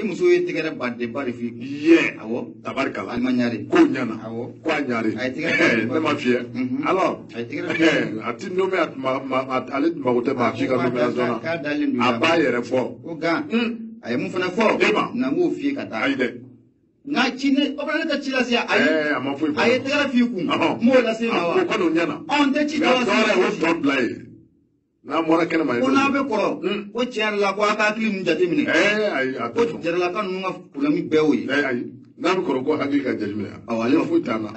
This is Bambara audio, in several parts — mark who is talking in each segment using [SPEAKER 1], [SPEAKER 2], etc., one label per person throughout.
[SPEAKER 1] muso ye tɛgɛrɛ baden ba de f'i kun.
[SPEAKER 2] Yɛ.
[SPEAKER 1] Awɔ.
[SPEAKER 2] Tabarikala.
[SPEAKER 1] Alima Ɲare.
[SPEAKER 2] Ko ɲɛna.
[SPEAKER 1] Awɔ.
[SPEAKER 2] Ko a ɲare.
[SPEAKER 1] A ye tɛgɛrɛ
[SPEAKER 2] Ne ma fiyɛ. Alors.
[SPEAKER 1] A ye tɛgɛrɛ fiyɛ.
[SPEAKER 2] A ti nommé, a ale mago tɛ maa si ka nomination na.
[SPEAKER 1] K'a dalen don.
[SPEAKER 2] A b'a yɛrɛ fɔ.
[SPEAKER 1] Ko gan. A ye mun fana fɔ.
[SPEAKER 2] E ma.
[SPEAKER 1] Na n k'o f'i ye ka taa.
[SPEAKER 2] Ayi dɛ.
[SPEAKER 1] Nka ci ne o fana ne tɛ ci lase ayi.
[SPEAKER 2] Ɛɛ, a ma foyi fɔ.
[SPEAKER 1] A ye tɛgɛrɛ f'i kun. N m'o lase i ma wa.
[SPEAKER 2] O kɔni o ɲɛna.
[SPEAKER 1] Ɔ, n tɛ ci tɔ
[SPEAKER 2] Nka
[SPEAKER 1] lase
[SPEAKER 2] dɔ wɛrɛ
[SPEAKER 1] i ma.
[SPEAKER 2] o tɔ bila yen. N'an bɔra kɛnɛma.
[SPEAKER 1] Ko n'a bɛ kɔrɔ, ko tiɲɛ yɛrɛ la ko a ka hakili ninnu jateminɛ.
[SPEAKER 2] Ɛɛ, ayi, a
[SPEAKER 1] Ko
[SPEAKER 2] tɛ sɔn.
[SPEAKER 1] Jaralaka ninnu ka problème bɛɛ y'o ye.
[SPEAKER 2] Ɛɛ, ayi, n'a bɛ kɔrɔ ko hakili ka jateminɛ.
[SPEAKER 1] Awɔ, ale
[SPEAKER 2] foyi t'an na.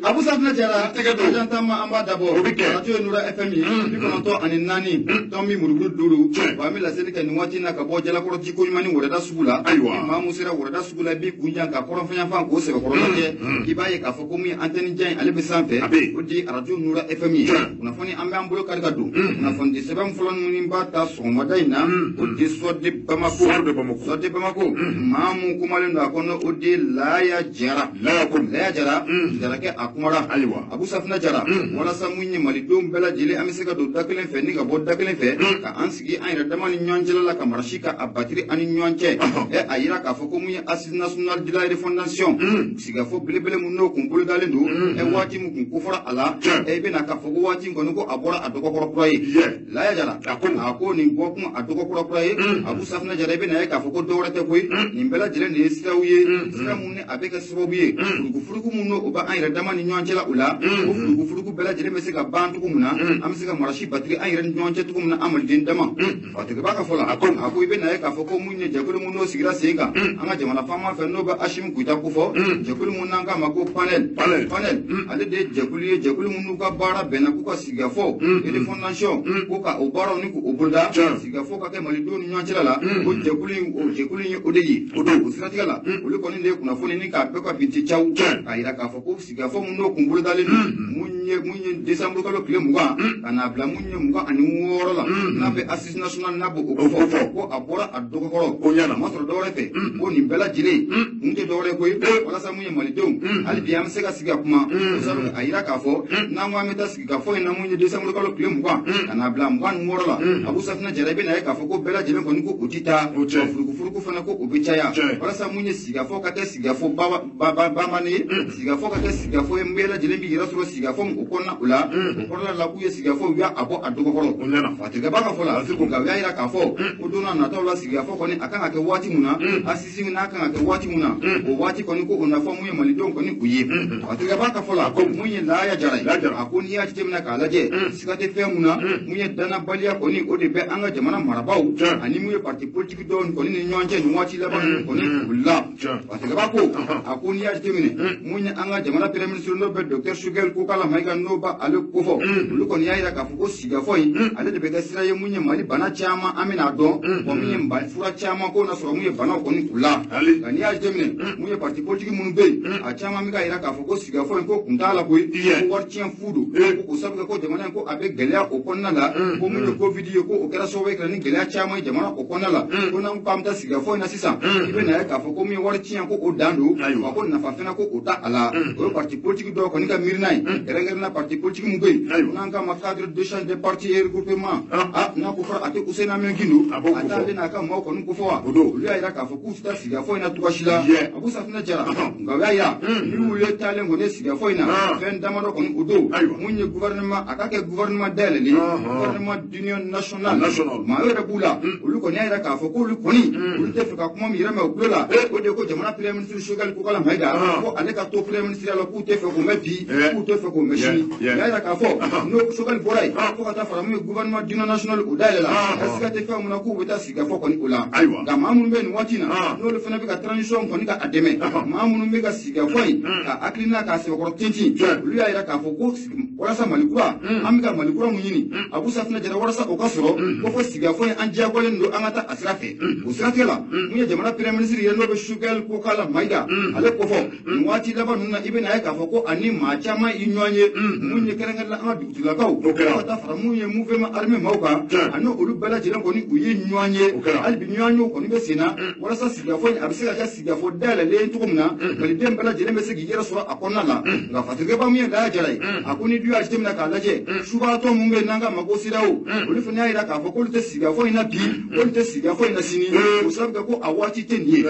[SPEAKER 1] Abu Safinɛ Jara,
[SPEAKER 2] Tɛgɛ don.
[SPEAKER 1] Ajan Tama, an b'a dabɔ.
[SPEAKER 2] O bɛ kɛ.
[SPEAKER 1] Radio ye Nura FM ye, 94 tɔnbi muruburu 5.
[SPEAKER 2] Tiɲɛ.
[SPEAKER 1] Wa an bɛ laseli kɛ nin waati in na ka bɔ Jalakɔrɔ jiko ɲuman ni Wɛrɛda sugu la.
[SPEAKER 2] Ayiwa.
[SPEAKER 1] Ni maa mun sera Wɛrɛda sugu la, i b'i kun jan ka kɔrɔnfɛnyanfan k'o sɛbɛkɔrɔ lajɛ. I b'a ye k'a fɔ ko min ye antenne jan ye, ale bɛ sanfɛ.
[SPEAKER 2] A bɛ yen.
[SPEAKER 1] O de ye Radio Nura FM ye.
[SPEAKER 2] Tiɲɛ.
[SPEAKER 1] Kunnafoni an b'an bolo kari ka don. Kunnafoni di sɛbɛn fɔlɔ minnu b'a ta sɔgɔmada in na, o de ye Soir de Bamako.
[SPEAKER 2] Soir de Bamako.
[SPEAKER 1] Soir de Bamako. Maa mun kumalen don a kɔnɔ, o de ye Laya Jara.
[SPEAKER 2] Laya ko.
[SPEAKER 1] Laya Jara, Jarakɛ a kumara.
[SPEAKER 2] Ayiwa.
[SPEAKER 1] Abu Safinɛ Jara, walasa mun ye malidenw bɛɛ lajɛlen an bɛ se ka don da kelen fɛ ni ka bɔ da kelen fɛ, ka an sigi an yɛrɛ dama ni ɲɔgɔn cɛla la, ka marasi ka a batiri an ni ɲɔgɔn cɛ. Ɛ, a yira k'a fɔ ko mun ye Assise nationale de la refondation, sigikafɔ belebele mun n'o kun bolodalen don, ɛ, waati mun kun kofɔra a la, ɛ, i bɛna k'a fɔ ko waati in kɔni ko a bɔra a dɔgɔkɔrɔ kura ye.
[SPEAKER 2] Yɛ.
[SPEAKER 1] Laya Jara,
[SPEAKER 2] A ko.
[SPEAKER 1] A ko nin bɔkun a dɔgɔkɔrɔ kura ye. Abu Safinɛ Jara, i bɛna ye k'a fɔ ko dɔwɛrɛ tɛ koyi, nin bɛɛ lajɛlen de ye siraw ye, sira mun ni a bɛ kɛ sababu ye furukufuruku mun n'o b'an yɛrɛ dama ni ɲɔgɔn cɛ la, o la o furukufuruku bɛɛ lajɛlen bɛ se ka ban cogo min na, an bɛ se ka marasi batiri an yɛrɛ ni ɲɔgɔn cɛ cogo min na, an maliden dama. Fatigiba ka fɔ la,
[SPEAKER 2] A ko.
[SPEAKER 1] A ko i bɛ na ye k'a fɔ ko mun ye jɛkulu mun n'o sigira sen kan an ka jamana faama fɛ, n'o bɛ Asimi Goyita kofɔ, jɛkulu mun n'an k'a ma ko panel.
[SPEAKER 2] Panel.
[SPEAKER 1] Panel, ale de ye jɛkulu ye, jɛkulu mun n'u ka baara bɛnna k'u ka sigikafɔ refondation ko ka o baaraw ni k'o boloda, sigikafɔ ka kɛ malidenw ni ɲɔgɔn cɛla la, o jɛkulu in, o jɛkulu in ye o de ye.
[SPEAKER 2] O don.
[SPEAKER 1] O siratigɛ la, olu kɔni de ye kunnafoni ni k'a bɛɛ ka binti caw k'a yira k'a fɔ ko sigikafɔ mun n'o kun bolodalen don, mun ye décembre kalo tile 20 ka n'a bila mun ye 26 la, n'a bɛ Assise nationale n'a b'o kofɔ, ko a bɔra a dɔgɔkɔrɔ.
[SPEAKER 2] O ɲɛna.
[SPEAKER 1] A ma sɔrɔ dɔwɛrɛ fɛ, ko nin bɛɛ lajɛlen kun tɛ dɔwɛrɛ koyi, walasa mun ye malidenw hali bi an bɛ se ka sigi ka kuma o sabu a yira k'a fɔ n'an ko an bɛ taa sigikafɔ in na mun ye décembre kalo tile 20 ka n'a bila 26 la, Abu Safinɛ Jara, i bɛna ye k'a fɔ ko bɛɛ lajɛlen kɔni ko o ti taa.
[SPEAKER 2] O cɛ.
[SPEAKER 1] Wa furukufuruku fana ko o bɛ caya,
[SPEAKER 2] Cɛ.
[SPEAKER 1] walasa mun ye sigikafɔ ka kɛ sigikafɔ bamanan ye, sigikafɔ ka kɛ sigikafɔ ye bɛɛ lajɛlen b'i yɛrɛ sɔrɔ sigikafɔ min o kɔnɔna o la, o kɔrɔla la k'u ye sigikafɔ u y'a bɔ a dɔgɔkɔrɔ.
[SPEAKER 2] O ɲɛna.
[SPEAKER 1] Fatigɛba ka fɔ la, nka u y'a yira k'a fɔ ko don n'a nataw la sigikafɔ kɔni a kan ka kɛ waati mun na, assise n'a kan ka kɛ waati mun na, o waati kɔni ko o nafa mun ye malidenw kɔni u ye. Fatigɛba ka fɔ la, mun ye Laya Jara ye,
[SPEAKER 2] Laya Jara.
[SPEAKER 1] A ko n'i y'a jateminɛ k'a lajɛ, siga tɛ fɛn mun na, mun ye danabaliya kɔni o de bɛ an ka jamana marabaaw ani mun ye parti politique dɔw kɔni ni ɲɔgɔn cɛ nin waati laban ninnu kɔni u la. Fatigɛba ko, a ko n'i y'a jateminɛ mun ye an ka jamana premier ministre n'o bɛ docteur Choguel Kokalla Maïga n'o b'ale kofɔ, olu kɔni y'a yira k'a fɔ ko sigikafɔ in ale de bɛ kɛ sira ye mun ye Mali bana caman an bɛna dɔn wa mun ye fura caman ko na sɔrɔ mun ye banaw kɔni u la.
[SPEAKER 2] Ali.
[SPEAKER 1] Nka n'i y'a jateminɛ mun ye parti politique minnu bɛ yen, a caman bɛ ka yira k'a fɔ ko sigikafɔ in ko kun t'a la koyi, ko wari tiɲɛ fu don, ko k'o sabu kɛ ko jamana in ko a bɛ gɛlɛya o kɔnɔna la, ko mun ye Covid ye ko o kɛra sababu ye ka na ni gɛlɛya caman ye jamana o kɔnɔna la, ko n'an ko k'an bɛ taa sigikafɔ in na sisan, i bɛ na ye k'a fɔ ko mun ye wari tiɲɛ ko o dan don,
[SPEAKER 2] Ayiwa.
[SPEAKER 1] wa ko nafa fana ko o t'a a la. O ye parti politique dɔw kɔni ka miirina ye, kɛrɛnkɛrɛnnenya parti politique mun bɛ yen
[SPEAKER 2] Ayiwa.
[SPEAKER 1] n'an k'a ma cadre d'échange des partis et regroupement,
[SPEAKER 2] Ah.
[SPEAKER 1] ah, n'a ko fɔra a tɛ Useyini Amiyɔn Gindo,
[SPEAKER 2] A b'o
[SPEAKER 1] a
[SPEAKER 2] ko fɔ.
[SPEAKER 1] t'ale n'a ka maaw kɔni ko fɔ wa.
[SPEAKER 2] O don.
[SPEAKER 1] Olu y'a yira k'a fɔ k'u tɛ taa sigikafɔ in na cogoya si la.
[SPEAKER 2] Yɛ.
[SPEAKER 1] Abu Safinɛ Jara, nka u y'a yira ni y'u ye taalen kɔni ye sigikafɔ in na,
[SPEAKER 2] Ah.
[SPEAKER 1] fɛn damadɔ kɔni o don,
[SPEAKER 2] Ayiwa.
[SPEAKER 1] mun ye gouvernement a ka kɛ gouvernement dayɛlɛlen ye, gouvernement d'union nationale.
[SPEAKER 2] Nationale.
[SPEAKER 1] Maa yɛrɛ b'u la, olu kɔni y'a yira k'a fɔ k'olu kɔni olu tɛ fɛ ka kuma min yɛrɛ mɛn u tulo la, o de ye ko jamana premier ministre Choguel Kokalla Maïga ko ale ka to premier ministre la, k'u tɛ fɛ k'o mɛn bi, k'u tɛ fɛ k'o mɛn sini. U y'a yira k'a fɔ n'o Choguel bɔra yen, fo ka taa fara mun ye gouvernement d'union nationale o dayɛlɛ la, ka siga tɛ fɛn mun na k'u bɛ taa sigikafɔ kɔni o la.
[SPEAKER 2] Ayiwa.
[SPEAKER 1] Nka maa minnu bɛ nin waati in na,
[SPEAKER 2] Ah.
[SPEAKER 1] n'olu fana bɛ ka transition kɔni ka a dɛmɛ, maa minnu bɛ ka sigikafɔ in ka hakilina k'a sɛbɛkɔrɔ tintin, olu y'a yira k'a fɔ ko walasa Mali kura, an bɛ ka Mali kura mun ɲini, Abu Safinɛ Jara, walasa o ka sɔrɔ ko fɔ sigikafɔ in an diyagoyalen don an ka taa a sira fɛ. O siratigɛ la, mun ye jamana premier ministre ye n'o bɛ Choguel Kokalla Maïga ale kofɔ nin waati laban ninnu na, i bɛna ye k'a fɔ fɔ ko ani maa caman i ɲɔgɔn ye mun ye kɛrɛnkɛrɛn la an ka dugutigilakaw ka taa fara mun ye mouvement armé maaw kan ani olu bɛɛ lajɛlen kɔni u ye ɲɔgɔn ye hali bi ɲɔgɔn ye kɔni bɛ sen na walasa sigikafɔ in a bɛ se ka kɛ sigikafɔ dayɛlɛlen ye cogo min na maliden bɛɛ lajɛlen bɛ se k'i yɛrɛ sɔrɔ a kɔnɔna la nka Fatirikɛba min ye Laya Jara ye a ko ni du y'a jateminɛ k'a lajɛ subaatɔ mun bɛ yen n'an ka mako CEDEAO olu fana y'a jira k'a fɔ k'olu tɛ sigikafɔ in na bi k'olu tɛ sigikafɔ in na sini o sababu kɛ ko a waati tɛ nin ye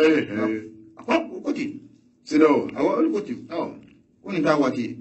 [SPEAKER 1] a ko ten
[SPEAKER 2] CEDEAO
[SPEAKER 1] awɔ olu ko ten ko nin t'a waati ye.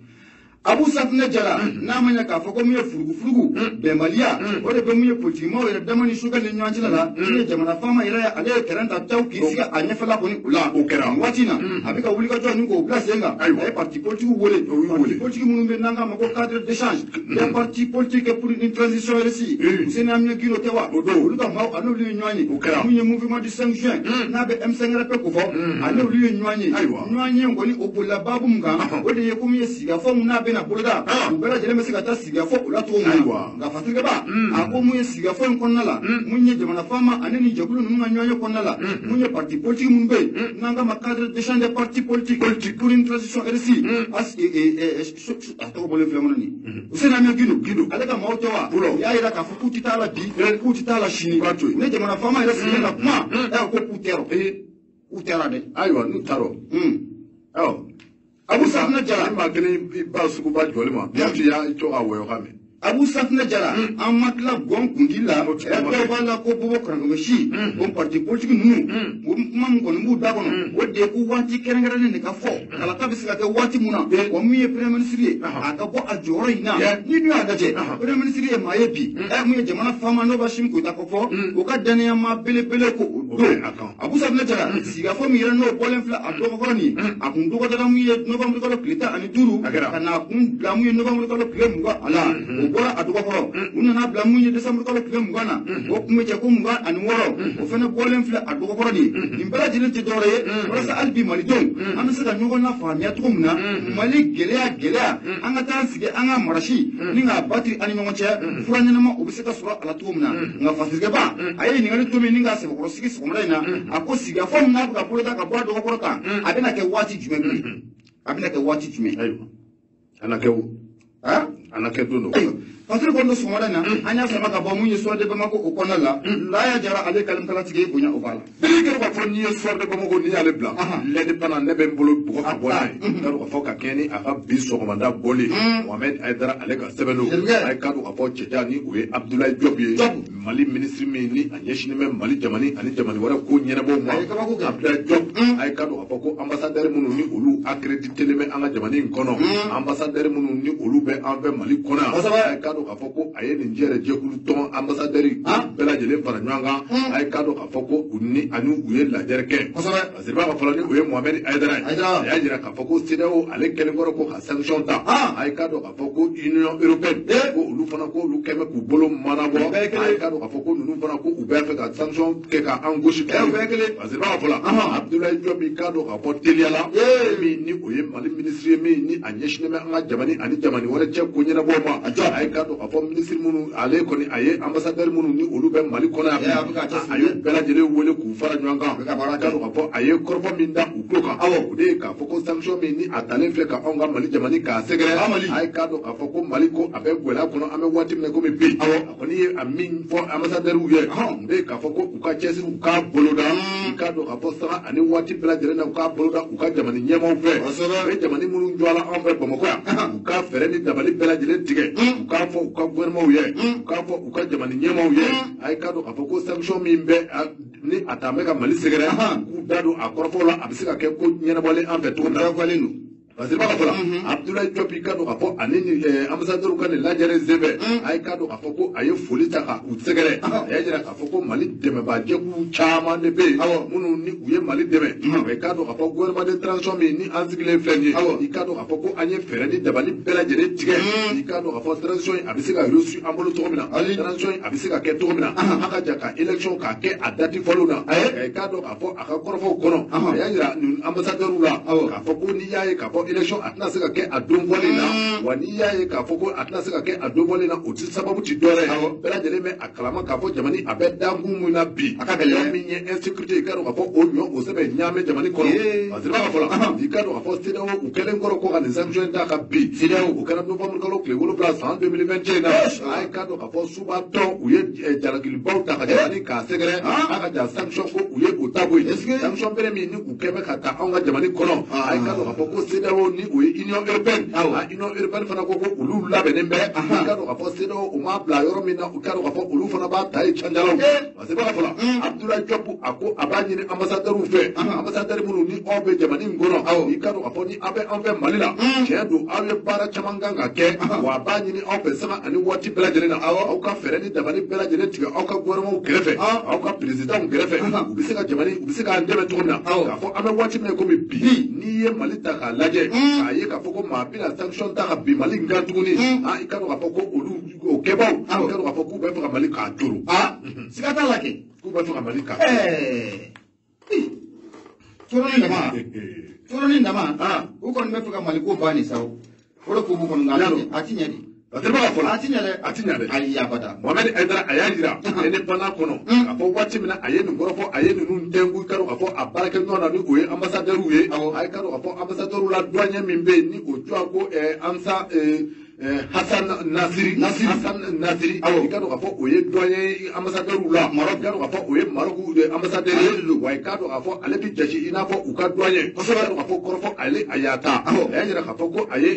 [SPEAKER 1] Abu Safinɛ Jara n'a ma ɲɛ k'a fɔ ko mun ye furugufurugu bɛnbaliya o de bɛ mun ye politikimaw yɛrɛ dama ni sokɛ ni ɲɔgɔn cɛla la min ye jamana faama yɛrɛ ye ale ye terrain ta taw k'i sigi a ɲɛfɛla kɔni o la
[SPEAKER 2] o kɛra
[SPEAKER 1] nin waati in na a bɛ ka wulikajɔ ni k'o bila sen kan a ye parti politique wele parti politique minnu bɛ n'an k'a ma ko cadre d'échange des partis politiques pour une transition réussie Housseini Amion Guindo tɛ wa olu ka maaw ani olu ye ɲɔgɔn ye mun ye mouvement du 5 juin n'a bɛ M5RP ko fɔ ani olu ye ɲɔgɔn ye ɲɔgɔn ye kɔni o bolila baabu min kan o de ye ko min ye sigikafɔ mun n'a bɛ na boloda u bɛɛ lajɛlen bɛ se ka taa sigikafɔ o la cogo min na nka Fatirikɛba a ko mun ye sigikafɔ in kɔnɔna la mun ye jamana faama ani nin jɛkulu ninnu ka ɲɔgɔn ye kɔnɔna la mun ye parti politique minnu bɛ yen n'an k'a ma cadre d'échange des partis politiques pour une transition réussie a tɔgɔ bɔlen filɛ kɔnɔ nin Housseini Amion Guindo ale ka maaw tɛ wa u y'a jira k'a fɔ k'u tɛ taa la bi k'u tɛ taa la sini ne jamana faama yɛrɛ sigilen ka kuma ko k'u tɛ k'u tɛra dɛ
[SPEAKER 2] ayiwa n'u taara awɔ
[SPEAKER 1] Abu Safinɛ Jara
[SPEAKER 2] ni maa kelen ba suguba jɔli ma bi y'a to a wɔyɔ ka mɛn.
[SPEAKER 1] Abu Safinɛ Jara an ma tila gɔn kundi la dɔw b'a la ko bɔbɔ karangamasi o parti politique ninnu o kuma min kɔni b'u da kɔnɔ o de ye ko waati kɛrɛnkɛrɛnnen de ka fɔ kalata bɛ se ka kɛ waati mun na wa min ye premier ministre ye a ka bɔ a jɔyɔrɔ in na ni dun y'a lajɛ premier ministre ye maa ye bi mun ye jamana faama n'o bɛ Assimi Goïta ko fɔ o ka danaya maa belebele ko o don Abu Safinɛ Jara sigikafɔ min yɛrɛ n'o bɔlen filɛ a dɔgɔkɔrɔ nin a kun dɔgɔdara mun ye novembre kalo tile 15 ka na a kun bila mun ye novembre kalo tile 20 a la o bɔra a dɔgɔkɔrɔ u nana bila mun ye décembre kalo tile 20 na o kun bɛ cɛ ko 26 o fana bɔlen filɛ a dɔgɔkɔrɔ nin nin bɛɛ lajɛlen tɛ dɔwɛrɛ ye walasa hali bi malidenw an bɛ se ka ɲɔgɔn lafaamuya cogo min na Mali gɛlɛya an ka taa sigi an ka marasi ni k'a batiri an ni ɲɔgɔn cɛ fura ɲɛnama o bɛ se ka sɔrɔ a la cogo min na nka Fatirikɛba a ye ɲininkali to min ni k'a sɛbɛkɔrɔ sigi sɔgɔmada in na a ko sigikafɔ min n'a bɛ ka boloda ka bɔ a dɔgɔkɔrɔ kan a bɛna kɛ waati jumɛn bilen a bɛna kɛ waati jumɛn
[SPEAKER 2] ayiwa a na kɛ o a na kɛ don dɔ
[SPEAKER 1] Patiri kɔni sɔgɔmada in na an y'a sama ka bɔ mun ye Soir de Bamako o kɔnɔna la Laya Jara ale kalimkalatigi ye bonya o b'a la.
[SPEAKER 2] N'i kɛra k'a fɔ n'i ye Soir de Bamako n'i y'ale bila l'Indépendant ne bɛ n bolo bugɔ ka bɔ n'a ye k'a dɔn k'a fɔ ka kɛɲɛ ni a ka bi sɔgɔmada bɔlen Mohamed Haïdara ale ka sɛbɛn don a ye k'a dɔn k'a fɔ cɛja ni o ye Abdoulaye Diop ye Mali ministre min ni a ɲɛsinnen bɛ Mali jamana ani jamana wɛrɛ ko ɲɛnabɔ ma Abdoulaye Diop a ye k'a dɔn k'a fɔ ko ambassadeur minnu ni olu accrédité bɛ an ka jamana in kɔnɔ ambassadeur minnu ni olu bɛ an fɛ Mali kɔnɔ yan a ye k'a dɔn k'a fɔ ko a ye nin jɛrɛ jɛkulu tɔn ambassadeur bɛɛ lajɛlen fara ɲɔgɔn kan a ye k'a dɔn k'a fɔ ko u ni ani u ye lajɛrɛ kɛ parce que b'a ka fɔlɔ ni o ye Mohamed Haïdara ye a y'a jira k'a fɔ ko CEDEAO ale kɛlen kɔrɔ ko ka sanction ta a ye k'a dɔn k'a fɔ ko Union européenne ko olu fana ko olu kɛn bɛ k'u bolo manabɔ a ye k'a dɔn k'a fɔ ko ninnu fana ko u bɛ fɛ ka sanction kɛ ka an gosi parce que b'a ka fɔlɔ Abdoulaye Diop k'a dɔn k'a fɔ teliya la min ni o ye Mali ministre ye min ni a ɲɛsinnen bɛ an ka jamana ani jamana wɛrɛ cɛ ko ɲɛnabɔ ma a ye k'a dɔn k'a fɔ ministre minnu ale kɔni a ye ambassadeur minnu ni olu bɛ Mali kɔnɔ yan a y'u bɛɛ lajɛlen wele k'u fara ɲɔgɔn kan k'a dɔn k'a fɔ a ye kɔrɔfɔ min da u tulo kan o de ye k'a fɔ ko sanction min ni a talen filɛ ka anw ka Mali jamana k'a sɛgɛrɛ a ye k'a dɔn k'a fɔ ko Mali ko a bɛ gɛlɛya kɔnɔ an bɛ waati min na komi bi a kɔni ye a min fɔ ambassadeur ye o de ye k'a fɔ ko u ka cɛsiri u k'a boloda u k'a dɔn k'a fɔ sanga ani waati bɛɛ lajɛlen na u k'a boloda u ka jamana ɲɛmaaw fɛ u ye jamana minnu jɔ la anw fɛ Bamakɔ yan u ka fɛɛrɛ ni dabali bɛɛ lajɛlen tigɛ u k'a fɔ u ka gouvernement ye u k'a fɔ u ka jamana ɲɛmaaw ye a ye k'a dɔn k'a fɔ ko sanction min bɛ ni a t'an bɛ ka Mali sɛgɛrɛ k'u da don a kɔrɔfɔw la a bɛ se ka kɛ ko ɲɛnabɔlen an fɛ cogo min na. Parce que b'a fɔ la Abdoulaye Diop k'a dɔn k'a fɔ ani ni ambassadeur ka nin lajɛrɛ senfɛ a ye k'a dɔn k'a fɔ ko a ye foli ta ka u sɛgɛrɛ a y'a jira k'a fɔ ko Mali dɛmɛbaajɛkulu caman de bɛ yen minnu ni u ye Mali dɛmɛ i k'a dɔn k'a fɔ gouvernement de transition min ni an sigilen filɛ nin ye i k'a dɔn k'a fɔ ko an ye fɛɛrɛ ni dabali bɛɛ lajɛlen tigɛ i k'a dɔn k'a fɔ transition in a bɛ se ka réussir an bolo cogo min na transition in a bɛ se ka kɛ cogo min na an ka jɛ ka élection k'a kɛ a date fɔlenw na i k'a dɔn k'a fɔ a ka kɔrɔfɔw kɔnɔ a y'a jira nin ambassadeur la k'a fɔ ko n'i y'a ye k'a fɔ fɔ élection a tɛna se ka kɛ a don fɔlen na wa n'i y'a ye k'a fɔ ko a tɛna se ka kɛ a don fɔlen na o ti sababu ti dɔ wɛrɛ ye bɛɛ lajɛlen bɛ a kalama k'a fɔ jamana a bɛ dankun min na bi
[SPEAKER 1] a ka gɛlɛn
[SPEAKER 2] min ye insécurité i k'a dɔn k'a fɔ o ɲɔ o sɛbɛn ɲaamɛ jamana kɔnɔ parce que b'a fɔ la i k'a dɔn k'a fɔ CEDEAO u kɛlen kɔrɔ ko ka nin sanction ta ka bi CEDEAO o kɛra novembre kalo tile 7 san 2021 na a ye k'a dɔn k'a fɔ subatɔn u ye jalakilibaw ta ka jamana k'a sɛgɛrɛ a ka ja sanction ko u ye o ta bɔ yen sanction bere min ni u kɛ bɛ ka taa anw ka jamana kɔnɔ a ye k'a dɔn k'a fɔ ko CEDEAO ni o ye Union européenne a Union européenne fana ko olu labɛnnen bɛ i k'a dɔn k'a fɔ CEDEAO u m'a bila yɔrɔ min na u k'a dɔn k'a fɔ olu fana b'a ta yen canjalaw parce que b'a fɔ la Abdoulaye Diop a ko a b'a ɲini ambassadeur fɛ ambassadeur minnu ni aw bɛ jamana in kɔnɔ i k'a dɔn k'a fɔ ni aw bɛ an fɛ Mali la tiɲɛ don aw ye baara caman kan ka kɛ wa a b'a ɲini aw fɛ sanga ani waati bɛɛ lajɛlen na aw ka fɛɛrɛ ni dabali bɛɛ lajɛlen tigɛ aw ka gouvernement kɛrɛfɛ aw ka président kɛrɛfɛ u bɛ se ka jamana u bɛ se k'an dɛmɛ cogo min na k'a fɔ an bɛ waati min na komi bi n'i ye Mali ta k'a lajɛ k'a ye k'a fɔ ko maa bɛna sanction ta ka bin Mali in kan tuguni i k'a dɔn k'a fɔ ko olu o kɛbaw i k'a dɔn k'a fɔ k'u bɛ fɛ ka Mali k'a toro
[SPEAKER 1] siga t'a la kɛ
[SPEAKER 2] k'u bɛ fɛ ka Mali k'a
[SPEAKER 1] toro ni dama u kɔni bɛ fɛ ka Mali ko ban nin sa o de ko b'u kɔnɔ nka a ti ɲɛ de.
[SPEAKER 2] A ti ɲɛ
[SPEAKER 1] dɛ.
[SPEAKER 2] A ti ɲɛ dɛ.
[SPEAKER 1] Ayi abada.
[SPEAKER 2] Mohamed Haidara a y'a jira indépendant kɔnɔ k'a fɔ waati min na a ye nin kɔrɔfɔ a ye ninnu tɛnku i k'a dɔn k'a fɔ a baarakɛ ɲɔgɔn na ni o ye ambassadeur ye a ye k'a dɔn k'a fɔ ambassadeur la douanier min bɛ yen ni o tɔgɔ ko Ansa Hassan Nasiri Hassan Nasiri i k'a dɔn k'a fɔ o ye douanier ambassadeur la Maroc i k'a dɔn k'a fɔ o ye Maroc ambassadeur ye wa i k'a dɔn k'a fɔ ale bɛ jate i n'a fɔ u ka douanier i k'a dɔn k'a fɔ kɔrɔfɔ ale a y'a ta a y'a jira k'a fɔ ko a ye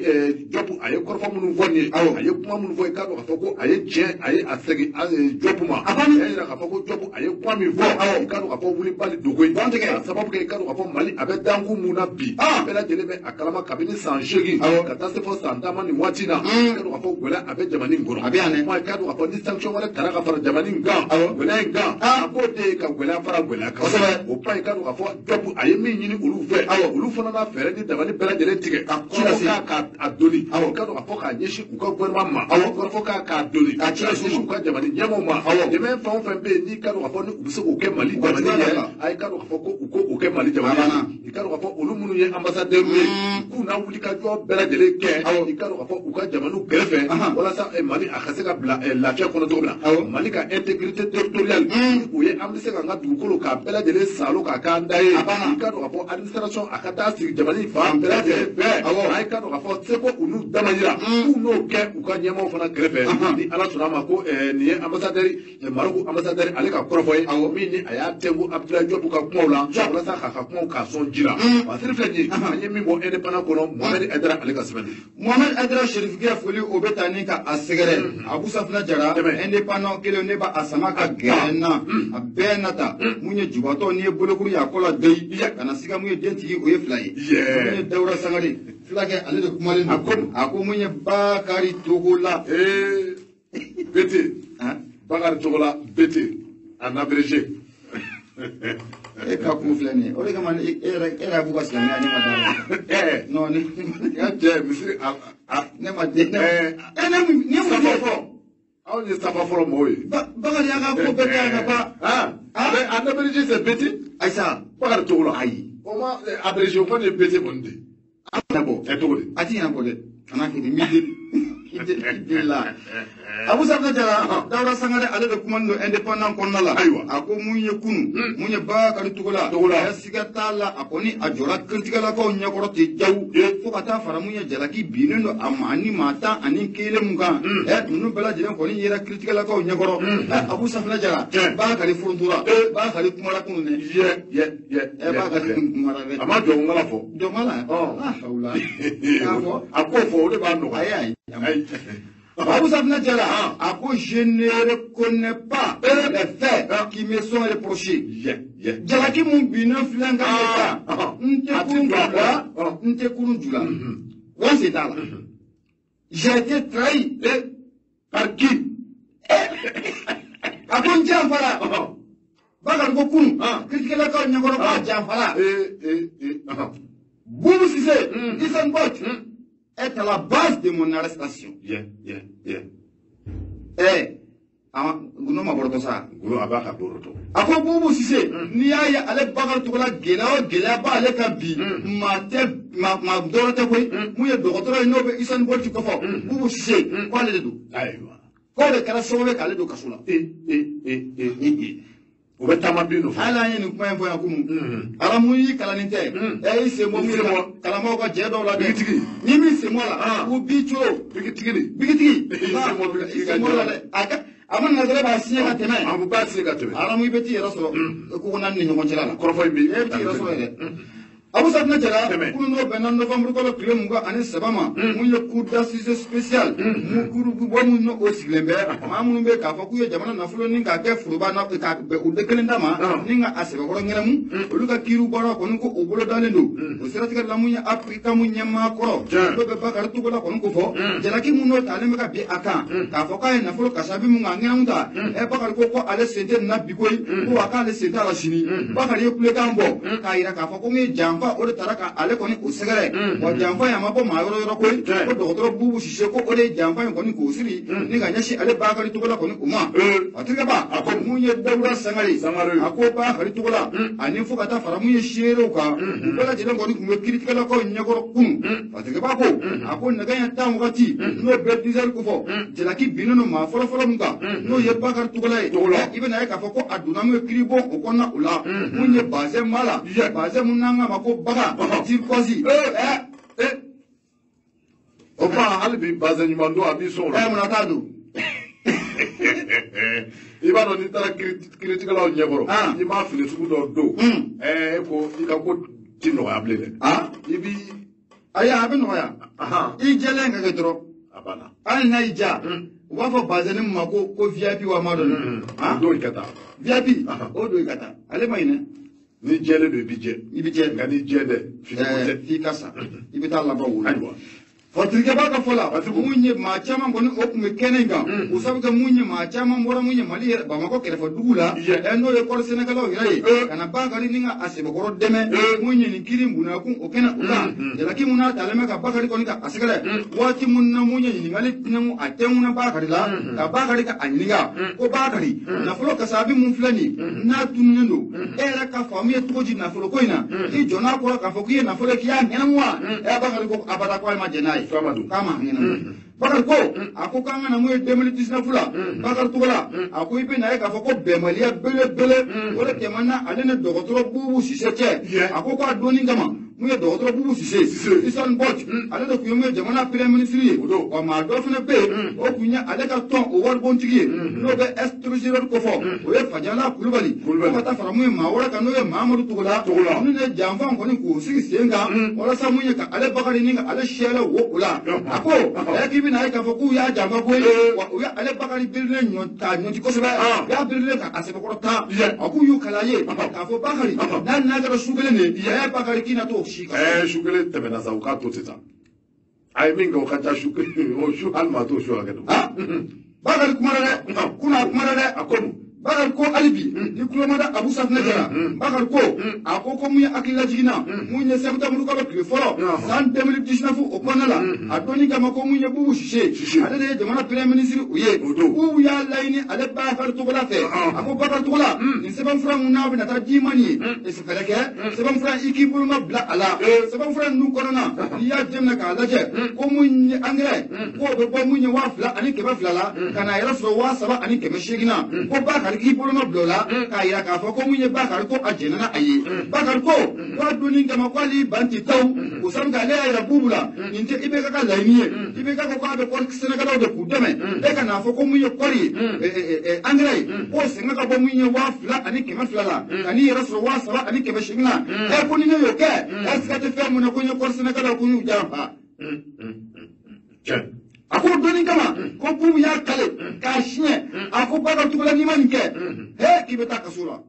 [SPEAKER 2] Diop a ye kɔrɔfɔ minnu fɔ nin ye a ye kuma minnu fɔ i k'a dɔn k'a fɔ ko a ye tiɲɛ a ye a segin Diop ma a y'a jira k'a fɔ ko Diop a ye kuma min fɔ i k'a dɔn k'a fɔ wulibali dogo ye k'a sababu kɛ i k'a dɔn k'a fɔ Mali a bɛ dankun mun na bi bɛɛ lajɛlen bɛ a kalama kabini san 8 ka taa se fɔ san 10 ma nin waati in na i k'a dɔn k'a fɔ gɛlɛya a bɛ jamana in kɔnɔ
[SPEAKER 1] a bɛ yan dɛ
[SPEAKER 2] i k'a dɔn k'a fɔ ni sanction wɛrɛ tara ka fara jamana in kan gɛlɛya in kan a k'o de ye ka gɛlɛya fara gɛlɛya kan o kuma i k'a dɔn k'a fɔ Diop a ye min ɲini olu fɛ olu fana n'a fɛɛrɛ ni dabali bɛɛ lajɛlen tigɛ ka kɔrɔfɔ k'a doni i k'a dɔn k'a fɔ k'a ɲɛsin u ka gouvernement ma kɔrɔfɔ k'a doni k'a ɲɛsin u ka jamana ɲɛmɔgɔw ma dɛmɛ fɛn o fɛn bɛ yen n'i k'a dɔn k'a fɔ ni u bɛ se k'o kɛ Mali jamana ye a ye k'a dɔn k'a fɔ ko u k'o kɛ Mali jamana ye i k'a dɔn k'a fɔ olu minnu ye ambassadeur ye k'u n'a wuli ka jɔ bɛɛ lajɛlen kɛ i k'a dɔn k'a fɔ u ka jamanaw kɛrɛfɛ walasa Mali a ka se ka bila lafiya kɔnɔ cogo min na Mali ka intégrité territoriale o ye an bɛ se k'an ka dugukolo k'a bɛɛ lajɛlen salo k'a k'an da ye i k'a dɔn k'a fɔ administration a ka taa sigi jamana in fan bɛɛ lajɛlen fɛ a ye k'a dɔn k'a fɔ seko u n'u dama yira k'u n'o kɛ u ka ɲɛmaaw fana kɛrɛfɛ ni Ala sɔnna a ma ko nin ye ambassadeur Maroc ambassadeur ale ka kɔrɔfɔ ye min ni a y'a tɛnku Abdoulaye Diop ka kumaw la walasa k'a ka kumaw k'a sɔn ji la Basiri filɛ nin ye an ye min bɔ indépendant kɔnɔ Mohamed Haidara ale ka sɛbɛn don.
[SPEAKER 1] Mohamed Haidara Cherifukɛ foli o bɛ taa ni ka a sɛgɛrɛ Abou Safina Jara indépendant kelen ne b'a sama ka gɛrɛ n na a bɛɛ na ta mun ye jubatɔ n'i ye bolokuru ye a kɔ la doyi ka na siga mun ye dentigi o ye fila ye mun ye Dawuda Sangare fulakɛ ale de kumalen don a ko mun ye Bakari Togola.
[SPEAKER 2] BT Bakari Togola BT en abrégé.
[SPEAKER 1] E ka kun filɛ nin ye o de kama e yɛrɛ b'u ka silamɛya ne ma da la. Non ne.
[SPEAKER 2] Ka cɛ misiri a.
[SPEAKER 1] Ne ma den ne. Ne mun ne mun
[SPEAKER 2] fɔ. Anw ye safa fɔlɔ mɔgɔw ye.
[SPEAKER 1] Bakari y'a ka ko bɛɛ kɛ ka ban.
[SPEAKER 2] Mais en abrégé c'est BT.
[SPEAKER 1] Ayisa.
[SPEAKER 2] Bakari Togola.
[SPEAKER 1] Ayi.
[SPEAKER 2] O ma abrégé o kɔni ye BT kɔni de.
[SPEAKER 1] A ɲɛnabɔ.
[SPEAKER 2] Ɛ cogo di.
[SPEAKER 1] A ti ɲɛnabɔ dɛ. Kana kɛ ten mi deli la. Abou Safina Jara Dawuda Sangare ale de kumalen don indépendant kɔnɔna la.
[SPEAKER 2] Ayiwa.
[SPEAKER 1] A ko mun ye kunun mun ye Bakari Togola.
[SPEAKER 2] Togola.
[SPEAKER 1] Siga t'a la a kɔni a jɔra kiiritigɛlakaw ɲɛkɔrɔ ten jawu. Fo ka taa fara mun ye jalaki binnen don a ma ni maa 11 mun kan. Ninnu bɛɛ lajɛlen kɔni yera kiiritigɛlakaw ɲɛkɔrɔ. Abou Safina Jara Bakari furuntura Bakari kumara kunun dɛ.
[SPEAKER 2] Yɛ.
[SPEAKER 1] Bakari kumara dɛ.
[SPEAKER 2] A ma jɔnkala fɔ.
[SPEAKER 1] Jɔnkala.
[SPEAKER 2] Ɔ. A k'o fɔ o de b'a nɔgɔya.
[SPEAKER 1] Ayi ayi. Abou Safina Jara a ko je ne reconnais pas les faits qui me sont reprochés. Jalaki mun binnen filɛ n kan de kan n tɛ kurun ju la n tɛ kurun ju la wa n sen t'a la. J'ai été trahi.
[SPEAKER 2] Par qui?
[SPEAKER 1] A ko n janfara. Bakari ko kunun kiiritigɛlakaw ɲɛkɔrɔ k'a janfara. Boubou Cissé Hissène Bot est à la base de mon arrestation. Gundo ma bɔrɔtɔ sa.
[SPEAKER 2] Gundo a b'a ka bɔrɔtɔ.
[SPEAKER 1] A ko Boubou Cissé n'i y'a ye ale Bakary Togola gɛlɛya o gɛlɛya b'ale kan bi maa tɛ maa dɔwɛrɛ tɛ koyi mun ye dɔgɔtɔrɔ ye n'o bɛ Usain Bolt kɔfɔ Boubou Cissé k'ale de don.
[SPEAKER 2] Ayiwa.
[SPEAKER 1] K'o de kɛra sababu ye k'ale don kaso la.
[SPEAKER 2] O bɛ taama bin nɔfɛ.
[SPEAKER 1] Hali an ye nin kuma in fɔ yan kunun. Aramu y'i kalanni tɛ. Ɛ i sen bɔ min ye kalanbaaw ka jɛ dɔw la dɛ.
[SPEAKER 2] Bigitigi.
[SPEAKER 1] Ni min sen bɔ la. U b'i coro.
[SPEAKER 2] Bigitigi de.
[SPEAKER 1] Bigitigi.
[SPEAKER 2] I sen bɔ bigitigi
[SPEAKER 1] ka jɛ la dɛ. A ma nana dɔrɔn b'a siɲɛ ka tɛmɛ.
[SPEAKER 2] A b'a siɲɛ ka tɛmɛ.
[SPEAKER 1] Aramu i bɛ t'i yɛrɛ sɔrɔ koko naani ni ɲɔgɔn cɛla la.
[SPEAKER 2] Kɔrɔfɔ in bɛ.
[SPEAKER 1] E bɛ t'i yɛrɛ sɔrɔ yɛrɛ. Abu Safinɛ Jara kunun n'o bɛnna novembre kalo tile 23 ma mun ye cour d'assises spéciale mun cour bɔ mun n'o sigilen bɛ maa minnu bɛ k'a fɔ k'u ye jamana nafolo ni k'a kɛ foroba na k'a bɛn u de kelen ta ma ni ka a sɛbɛkɔrɔ ŋɛrɛmu olu ka kiiriw baara kɔni ko o bolo dalen don o siratigɛ la mun ye Afrika mun ɲɛmaa kɔrɔ n'o bɛ Bakary Togola kɔni ko fɔ jalaki mun n'o talen bɛ ka bin a kan k'a fɔ k'a ye nafolo kasabi mun k'a ŋɛrɛmu ta ɛ Bakary ko ale sen tɛ nin na bi koyi ko wa k'ale sen t'a la sini Bakary ye kulekan bɔ k'a yira k'a fɔ ko mun ye janfa o de taara ka ale kɔni o sɛgɛrɛ wa janfa in a ma bɔ maa yɔrɔ yɔrɔ koyi ko dɔgɔtɔrɔ Boubou Cissé ko o de ye janfa in kɔni k'o siri ni ka ɲɛsin ale Bakary Togola kɔni o ma a terikɛ ba a ko mun ye Dawuda Sangare a ko Bakary Togola ani fo ka taa fara mun ye seerew kan u bɛɛ lajɛlen kɔni tun bɛ kiiritigɛlakaw ɲɛkɔrɔ kunun a terikɛ ba ko a ko nɛgɛ ɲɛ 10 wagati n'o bɛ 10 heures kofɔ jalaki binnen don maa fɔlɔfɔlɔ mun kan n'o ye Bakary Togola ye i bɛna ye k'a fɔ ko a donna mun ye kiiribon o kɔnɔna o la mun ye bazɛn b'a la bazɛn mun n'an k'a ma ko baga turquoise
[SPEAKER 2] o ba hali bi bazɛn ɲuman don a b'i sɔn o la
[SPEAKER 1] mun na t'a don
[SPEAKER 2] i b'a dɔn n'i taara kiiritigɛlaw ɲɛkɔrɔ i m'a fini sugu dɔ don e ko i ka ko ti nɔgɔya bilen dɛ i b'i
[SPEAKER 1] ayi a bɛ nɔgɔya i jɛlen ka kɛ dɔrɔn
[SPEAKER 2] a banna
[SPEAKER 1] hali n'a y'i ja u b'a fɔ bazɛn min ma ko VIP wa ma dɔn
[SPEAKER 2] o don i ka taa
[SPEAKER 1] VIP o don i ka taa ale ma ɲinɛ.
[SPEAKER 2] Ni jɛlen don i b'i jɛ.
[SPEAKER 1] I b'i jɛ.
[SPEAKER 2] Nka n'i jɛ dɛ fini ko tɛ.
[SPEAKER 1] F'i ka sa i bɛ taa laban o la.
[SPEAKER 2] Ayiwa.
[SPEAKER 1] Fatirikɛba ka fɔ la mun ye maa caman kɔni o tun bɛ kɛnɛ in kan o sabu kɛ mun ye maa caman bɔra mun ye Mali yɛrɛ Bamakɔ kɛrɛfɛ dugu la n'o ye kɔri sɛnɛkɛlaw yɛrɛ ye ka na Bakary ni ka a sɛbɛkɔrɔ dɛmɛ mun ye nin kiiri bonyakun o kɛnɛ o kan jalaki mun n'a talen bɛ ka Bakary kɔni ka a sɛgɛrɛ waati mun na mun ye ɲininkali tɛnɛnku a tɛnkunna Bakary la ka Bakary ka a ɲininka ko Bakary nafolo kasabi mun filɛ nin n'a tununnen don e yɛrɛ ka faamu ye cogo di nafolo ko in na i jɔn'a kɔrɔ k'a fɔ k'i ye nafolo k'i y'a ŋɛnɛmu wa Bakary ko abada ko ale ma jɛn n'a ye. K'a ma ŋɛnɛmu Bakary ko a ko k'an ka na mun ye 2019 la Bakary Togola a ko i bɛ na ye k'a fɔ ko bɛnbaliya belebele o de tɛmɛna ale ni dɔgɔtɔrɔ Boubou Cissé cɛ a ko k'a donni kama mun ye dɔgɔtɔrɔ Boubou Cissé Usain Bolt ale de tun ye mun ye jamana premier ministre ye wa maa dɔ fana bɛ yen o tun ye ale ka tɔn o waribontigi ye n'o bɛ ex-trésorier kofɔ o ye Fajala Kulubali fo ka taa fara mun ye maa wɛrɛ kan n'o ye Mahamadu Togola ninnu ye janfa kɔni k'o sigi sen kan walasa mun ye ka ale Bakary ni ka ale siyɛlɛ wo o la a ko k'i bɛna ye k'a fɔ k'u y'a janfa koyi wa u ye ale Bakary birilen ɲɔ k'a ɲɔti kosɛbɛ u y'a birilen ka a sɛbɛkɔrɔ ta a k'u y'u kala ye k'a fɔ Bakary n'a n'a kɛra su kelen de ye Bakary k'i na t'o si kan.
[SPEAKER 2] Su kelen tɛmɛna sa u k'a to sisan a ye min kɛ o ka ca su kelen o su hali maa t'o su hakɛ dɔn.
[SPEAKER 1] Bakary kumana dɛ kunun a kumana dɛ
[SPEAKER 2] a ko mun.
[SPEAKER 1] Bakary ko hali bi ni tulo ma da Abu Safinɛ Jara Bakary ko a ko mun ye hakilila jiginna mun ye septembre kalo tile fɔlɔ san 2019 o kɔnɔna la a donni kama ko mun ye Boubou Cissé ale de ye jamana premier ministre o ye Boubou y'a laɲini ale Bakary Togola fɛ a ko Bakary Togola nin sɛbɛnfura mun n'a bɛna taa d'i ma nin ye fɛɛrɛ kɛ sɛbɛnfura i k'i boloma bila a la sɛbɛnfura ninnu kɔnɔna n'i y'a jateminɛ k'a lajɛ ko mun ye angɛrɛ k'o bɛ bɔ mun ye 2200 la ka n'a yɛrɛ sɔrɔ 3800 na ko Bakary k'i boloma bila o la k'a yira k'a fɔ ko mun ye Bakary ko a jɛnna n'a ye Bakary ko k'a donni kama k'ale ban tɛ taw o sabu k'ale y'a yira Boubou la nin tɛ IBK ka laɲini ye IBK ko k'a bɛ kɔri sɛnɛkɛlaw de k'u dɛmɛ e ka n'a fɔ ko mun ye kɔri ye angɛrɛ ye k'o sɛgɛn ka bɔ mun ye 2200 la ka n'i yɛrɛ sɔrɔ 3800 la ɛ ko ni ne y'o kɛ ɛ siga tɛ fɛn mun na ko n ye kɔri sɛnɛkɛlaw ko n y'u janfa. A ko donni kama ko Boubou y'a kale k'a siɲɛ a ko Bakary Togola n'i ma nin kɛ he k'i bɛ taa kaso la.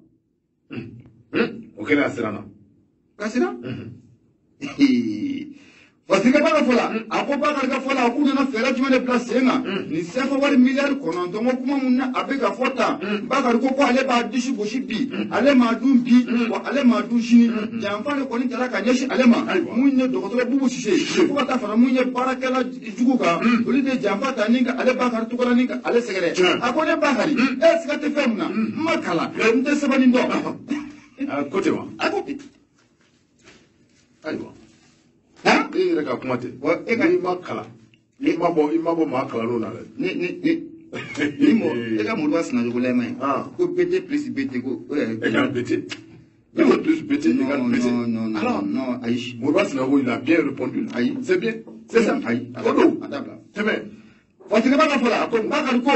[SPEAKER 2] O kɛlen a siranna.
[SPEAKER 1] Ka siran? Parce que Bakari fɔla a ko Bakari ka fɔla a k'u nana fɛɛrɛ jumɛn de bila sen kan nin CFA wari miliyari 9 ko kuma mun na a bɛ ka fɔ tan Bakari ko ale b'a disi gosi bi ale m'a dun bi wa ale m'a dun sini janfa de kɔni taara ka ɲɛsin ale ma mun ye dɔgɔtɔrɔ Bubu Sise fo ka taa fara mun ye baarakɛla jugu kan olu de janfa ta ni ka ale Bakari tɔgɔ la ni ka ale sɛgɛrɛ a ko ne Bakari e siga tɛ fɛn mun na n ma kalan n tɛ sɛbɛnni dɔn.
[SPEAKER 2] Ko ten wa.
[SPEAKER 1] A ko ten.
[SPEAKER 2] Ayiwa. E yɛrɛ ka kuma tɛ. N'i ma kalan i ma bɔ maa kalannenw na dɛ.
[SPEAKER 1] Ni mɔ e ka Moriba Sinayogo lajɛ man ɲi. Ko BT plus BT ko.
[SPEAKER 2] Égale BT. BT plus BT égale BT.
[SPEAKER 1] Non non non non ayi.
[SPEAKER 2] Moriba Sinayogo il a bien répondu.
[SPEAKER 1] Ayi.
[SPEAKER 2] C'est bien. C'est ça.
[SPEAKER 1] Ayi.
[SPEAKER 2] O don.
[SPEAKER 1] A dabila.
[SPEAKER 2] Tɛmɛ.
[SPEAKER 1] Parce que Bakari fɔla Bakari ko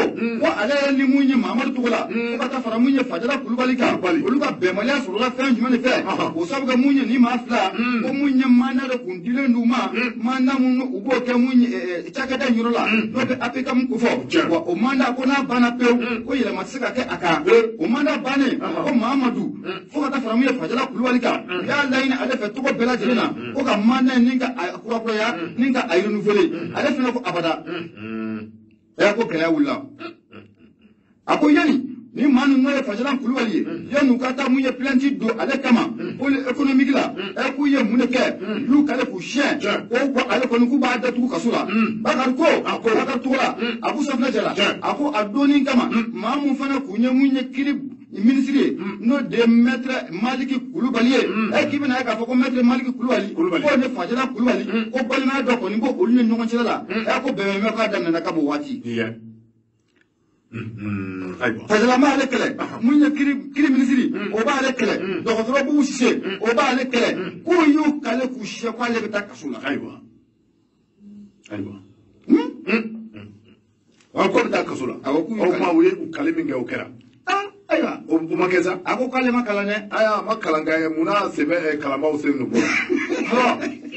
[SPEAKER 1] ale yɛrɛ ni mun ye Mamadu Togola fo ka taa fara mun ye Fajala Kulubali kan olu ka bɛnbaliya sɔrɔla fɛn jumɛn de fɛ o sababu kɛ mun ye ni maa fila ko mun ye mandat de kun dilen d'u ma mandat mun u b'o kɛ mun ye cakɛda in yɔrɔ la n'o bɛ APCAM ko fɔ wa o mandat ko n'a banna pewu ko yɛlɛma tɛ se ka kɛ a kan o mandat bannen ko Mamadu fo ka taa fara mun ye Fajala Kulubali kan u y'a laɲini ale fɛ tɔgɔ bɛɛ lajɛlen na ko ka mandat in ni ka a kurakuraya ni ka a renouveler ale fana ko abada. Ko gɛlɛya wulila a ko yanni ni maa ninnu n'o ye Fajala Kulubali ye yanni u ka taa mun ye plainte don ale kama pôle économique la k'u ye mun de kɛ u y'u kale k'u siɲɛ ko ale kɔni k'u b'a datugu kaso la Bakari ko Bakari Togola a ko safunɛ jɛla a ko a donni kama maa mun fana kun ye mun ye kiiri ministre ye n'o de ye maître Maliki Kulubali ye k'i bɛna ye k'a fɔ ko maître Maliki Kulubali k'o ni Fajala Kulubali ko balimaya dɔ kɔni b'o olu ni ɲɔgɔn cɛla la ko bɛnbɛn k'a daminɛna ka b'o waati. Fajala m'ale kɛlɛ mun ye kiiri minisiri o b'ale kɛlɛ dɔgɔtɔrɔ Bubu Sise o b'ale kɛlɛ k'o y'u kale k'u siɲɛ k'ale bɛ taa kaso la.
[SPEAKER 2] Ayiwa ayiwa. Ko bɛ taa kaso la.
[SPEAKER 1] Awɔ k'u
[SPEAKER 2] y'u kale. O tuma u ye u kale min kɛ o kɛra.
[SPEAKER 1] Ayiwa
[SPEAKER 2] o ma kɛ sa.
[SPEAKER 1] A ko k'ale ma kalan dɛ.
[SPEAKER 2] Ayiwa a ma kalan kɛ munna sen bɛ kalanbaaw sen nɔ bɔ.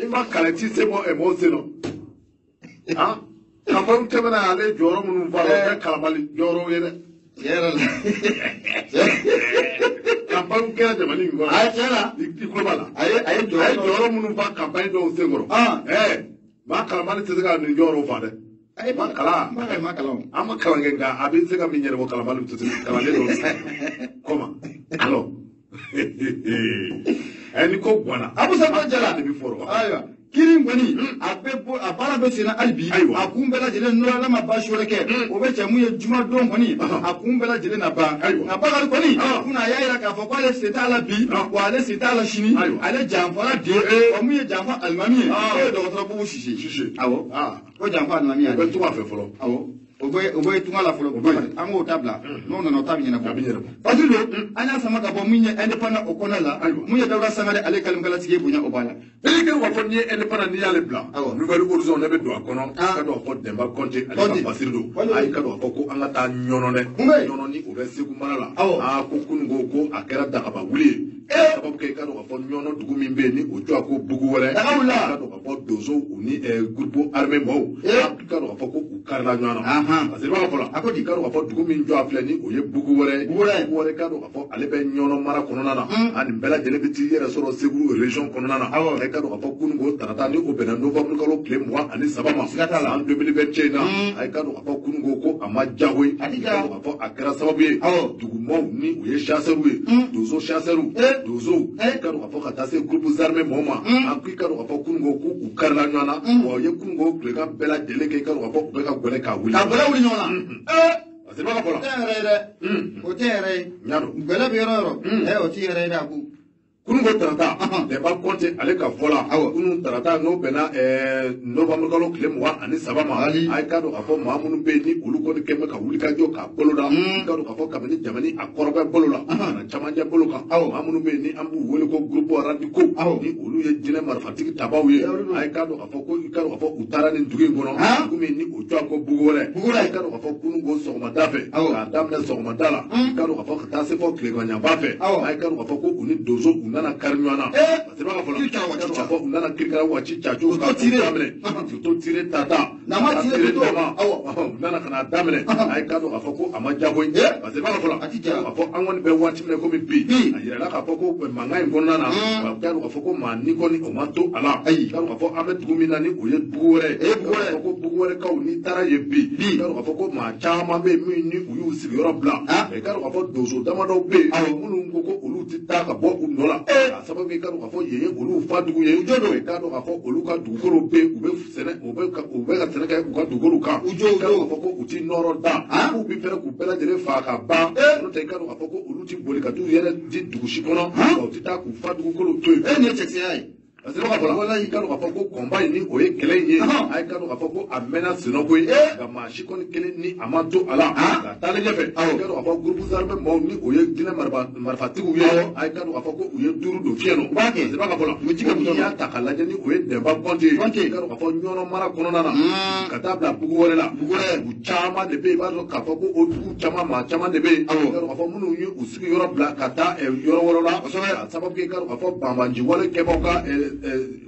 [SPEAKER 2] I ma kalan i t'i sen bɔ mɔgɔw sen nɔ. Campagne tɛmɛna ale jɔyɔrɔ minnu fa la o tɛ kalanbali jɔyɔrɔw ye dɛ.
[SPEAKER 1] Tiɲɛ yɛrɛ la.
[SPEAKER 2] Campagne kɛra jamana in kɔnɔ.
[SPEAKER 1] A tiɲɛ la.
[SPEAKER 2] I tulo b'a la.
[SPEAKER 1] A ye
[SPEAKER 2] jɔyɔrɔ minnu fa campagne dɔw sen kɔrɔ. Maa kalanbali tɛ se ka nin jɔyɔrɔw fa dɛ. Ma kalan.
[SPEAKER 1] Ma kalan.
[SPEAKER 2] An ma kalan kɛ nka a bɛ se ka min ɲɛnabɔ kalanbali tɛ se kalanden dɔw tɛ se. Comment? Alors. Ni ko ganna.
[SPEAKER 1] Abusa Jala.
[SPEAKER 2] De bɛ fɔlɔ.
[SPEAKER 1] Ayiwa. Kiiri kɔni a bɛ bɔ a baara bɛ senna hali bi a kun bɛɛ lajɛlen n'o Ala ma baasi wɛrɛ kɛ o bɛ cɛ mun ye jumadon kɔni a kun bɛɛ lajɛlen na ban nka Bakari kɔni kunna a y'a yira k'a fɔ k'ale sen t'a la bi wa ale sen t'a la sini ale janfara de wa mun ye janfa alimami ye o ye dɔgɔtɔrɔ Bubu Sise awɔ o janfa alimami ye
[SPEAKER 2] o bɛ tunga fɛ fɔlɔ
[SPEAKER 1] awɔ o bɛ tunga la fɔlɔ an k'o dabila n'o nana o ta bɛ ɲɛnabɔ
[SPEAKER 2] a bɛ ɲɛnabɔ
[SPEAKER 1] parce que an y'a sama ka bɔ mun ye indépendant o kɔnɔna la mun ye Dawuda Sangare ale kalimakalatigi ye bonya o b'a la.
[SPEAKER 2] N'i kɛ k'a fɔ n'i ye indépendant n'i y'ale bila Nouvelle Horizon ne bɛ don a kɔnɔ ka don a fɔ Denba Kɔnte ale ka basiri don ayi ka don a fɔ ko an ka taa Ɲɔnɔ dɛ Ɲɔnɔ ni o bɛ Segu mara la ko kununko ko a kɛra dagaba wuli ye sababu kɛ i ka dɔn k'a fɔ Ɲɔnɔ dugu min bɛ yen ni o jɔ ko Bugu wɛrɛ i ka dɔn k'a fɔ donsow u ni groupe armé mɔgɔw i ka dɔn k'a fɔ ko u karila ɲɔgɔn na parce que i b'a fɔ la i ka dɔn k'a fɔ dugu min jɔ a filɛ ni o ye Bugu wɛrɛ ye Bugu wɛrɛ i ka dɔn k'a fɔ ale bɛ Ɲɔnɔ mara kɔnɔna na a nin bɛɛ lajɛlen bɛ t'i yɛrɛ sɔrɔ Segu région kɔnɔna na i ka dɔn k'a fɔ kununko tarata ni o bɛnna novembre kalo tile 23 ma san 2021 in na i ka dɔn k'a fɔ kununko ko a ma diya koyi i ka dɔn k'a fɔ a kɛra sababu ye dugumaaw ni u ye chasseurs ye donso chasseurs donsow i ka dɔn k'a fɔ ka taa se groupes armés mɔgɔw ma a ko i ka dɔn k'a fɔ kununko k'u karila ɲɔgɔn na wa u ye kununko tilegan bɛɛ lajɛlen kɛ i ka dɔn k'a fɔ u bɛ ka gɛlɛ k'a wuli
[SPEAKER 1] ka gɛlɛ wuli ɲɔgɔn na
[SPEAKER 2] parce que i b'a fɔ la
[SPEAKER 1] o tɛ yɛrɛ ye dɛ o tɛ yɛrɛ ye gɛlɛ bɛ yɔrɔ o yɔrɔ o tɛ yɛrɛ ye dɛ a ko
[SPEAKER 2] Kununko tarata Denba Kɔnte ale ka fɔ la kunun tarata n'o bɛnna novembre kalo tile 23 ma a ye ka dɔn k'a fɔ maa minnu bɛ yen ni olu kɔni kɛn bɛ ka wuli ka jɔ k'a bolo da i ka dɔn k'a fɔ kabini jamana a kɔrɔbɛ bolo la ka na camancɛ bolo kan maa minnu bɛ yen ni an b'u wele ko groupe radicaux ni olu ye jinɛ marifatigi tabaw ye a ye ka dɔn k'a fɔ ko i ka dɔn k'a fɔ u taara nin dugu in kɔnɔ dugu min ni o jɔ ko Bugu wɛrɛ i ka dɔn k'a fɔ kununko sɔgɔmada fɛ k'a daminɛ sɔgɔmada la i ka dɔn k'a fɔ ka taa se fɔ tileganyanfan fɛ a ye ka dɔn k'a fɔ ko u ni donso u nana kari ɲɔgɔn na parce que b'a fɔ la u nana kirikara waati cacogo ka daminɛ to tire tata
[SPEAKER 1] N'a ma tiré plutôt.
[SPEAKER 2] Awɔ. U nana ka na daminɛ. A ye k'a dɔn k'a fɔ ko a ma diya koyi. Parce que i b'a dɔn fɔlɔ.
[SPEAKER 1] A ti diya.
[SPEAKER 2] K'a fɔ an kɔni bɛ waati min na komi bi. A yirala k'a fɔ ko mankan in kɔnɔna na. A k'a dɔn k'a fɔ ko maa ni kɔni o ma to a la.
[SPEAKER 1] Ayi.
[SPEAKER 2] K'a dɔn k'a fɔ an bɛ dugu min na ni o ye bugu wɛrɛ ye.
[SPEAKER 1] Bugu wɛrɛ.
[SPEAKER 2] K'a fɔ ko bugu wɛrɛkaw n'i taara yen bi.
[SPEAKER 1] Bi.
[SPEAKER 2] K'a dɔn k'a fɔ ko maa caman bɛ yen min ni u y'u sigiyɔrɔ bila. K'a dɔn k'a fɔ donso damadɔw bɛ yen. Minnu ko ko olu tɛ taa ka bɔ u nɔ la. K'a sababu kɛ k'a dɔn k'a fɔ yen ye olu fa dugu ye.
[SPEAKER 1] U jo don.
[SPEAKER 2] K'a dɔn k'a fɔ olu ka dugukolo bɛ yen, u bɛ sɛnɛ, u bɛ ka sɛnɛ kɛ u ka dugukolo kan.
[SPEAKER 1] U jo.
[SPEAKER 2] K'a dɔn k'a fɔ ko u ti nɔrɔ da. K'u bɛ fɛrɛ k'u bɛɛ lajɛlen faa ka ban. N'o tɛ k'a dɔn k'a fɔ ko olu ti boli ka t'u yɛrɛ di dugu si kɔnɔ. U ti taa k'u fa dugukolo to yen.
[SPEAKER 1] Nin ye cɛkisɛya ye.
[SPEAKER 2] Parce que b'a fɔ i k'a dɔn k'a fɔ ko kɔnba in ni o ye kɛlɛ in ye. A ye k'a dɔn k'a fɔ ko a mɛnna senna koyi. Nka maa si kɔni kelen ni a ma to a la. Ka taalen ɲɛfɛ. A ye k'a dɔn k'a fɔ groupe armé maaw ni o ye diinɛ marifatigiw ye. A ye k'a dɔn k'a fɔ ko u ye 5 don fiɲɛ nɔ.
[SPEAKER 1] U b'a kɛ.
[SPEAKER 2] Parce que b'a fɔ la.
[SPEAKER 1] U bɛ ji kɛ
[SPEAKER 2] n'i y'a ta k'a lajɛ ni o ye Dɛnba Kɔnte ye.
[SPEAKER 1] Kɔnte.
[SPEAKER 2] I k'a dɔn k'a fɔ Ɲɔnɔ mara kɔnɔna na. Ka taa bila bugu wɛrɛ la.
[SPEAKER 1] Bugu wɛrɛ.
[SPEAKER 2] Dugu caman de bɛ yen i b'a dɔn k'a fɔ ko o dugu caman maa caman de bɛ yen.
[SPEAKER 1] Awɔ.
[SPEAKER 2] I k'a dɔn k'a fɔ minnu ye u sigiyɔrɔ bila ka taa yɔrɔ wɛrɛw la.
[SPEAKER 1] Kosɛbɛ.
[SPEAKER 2] K'a sababu kɛ i k'a dɔn k'a fɔ banbanci wale kɛbaaw ka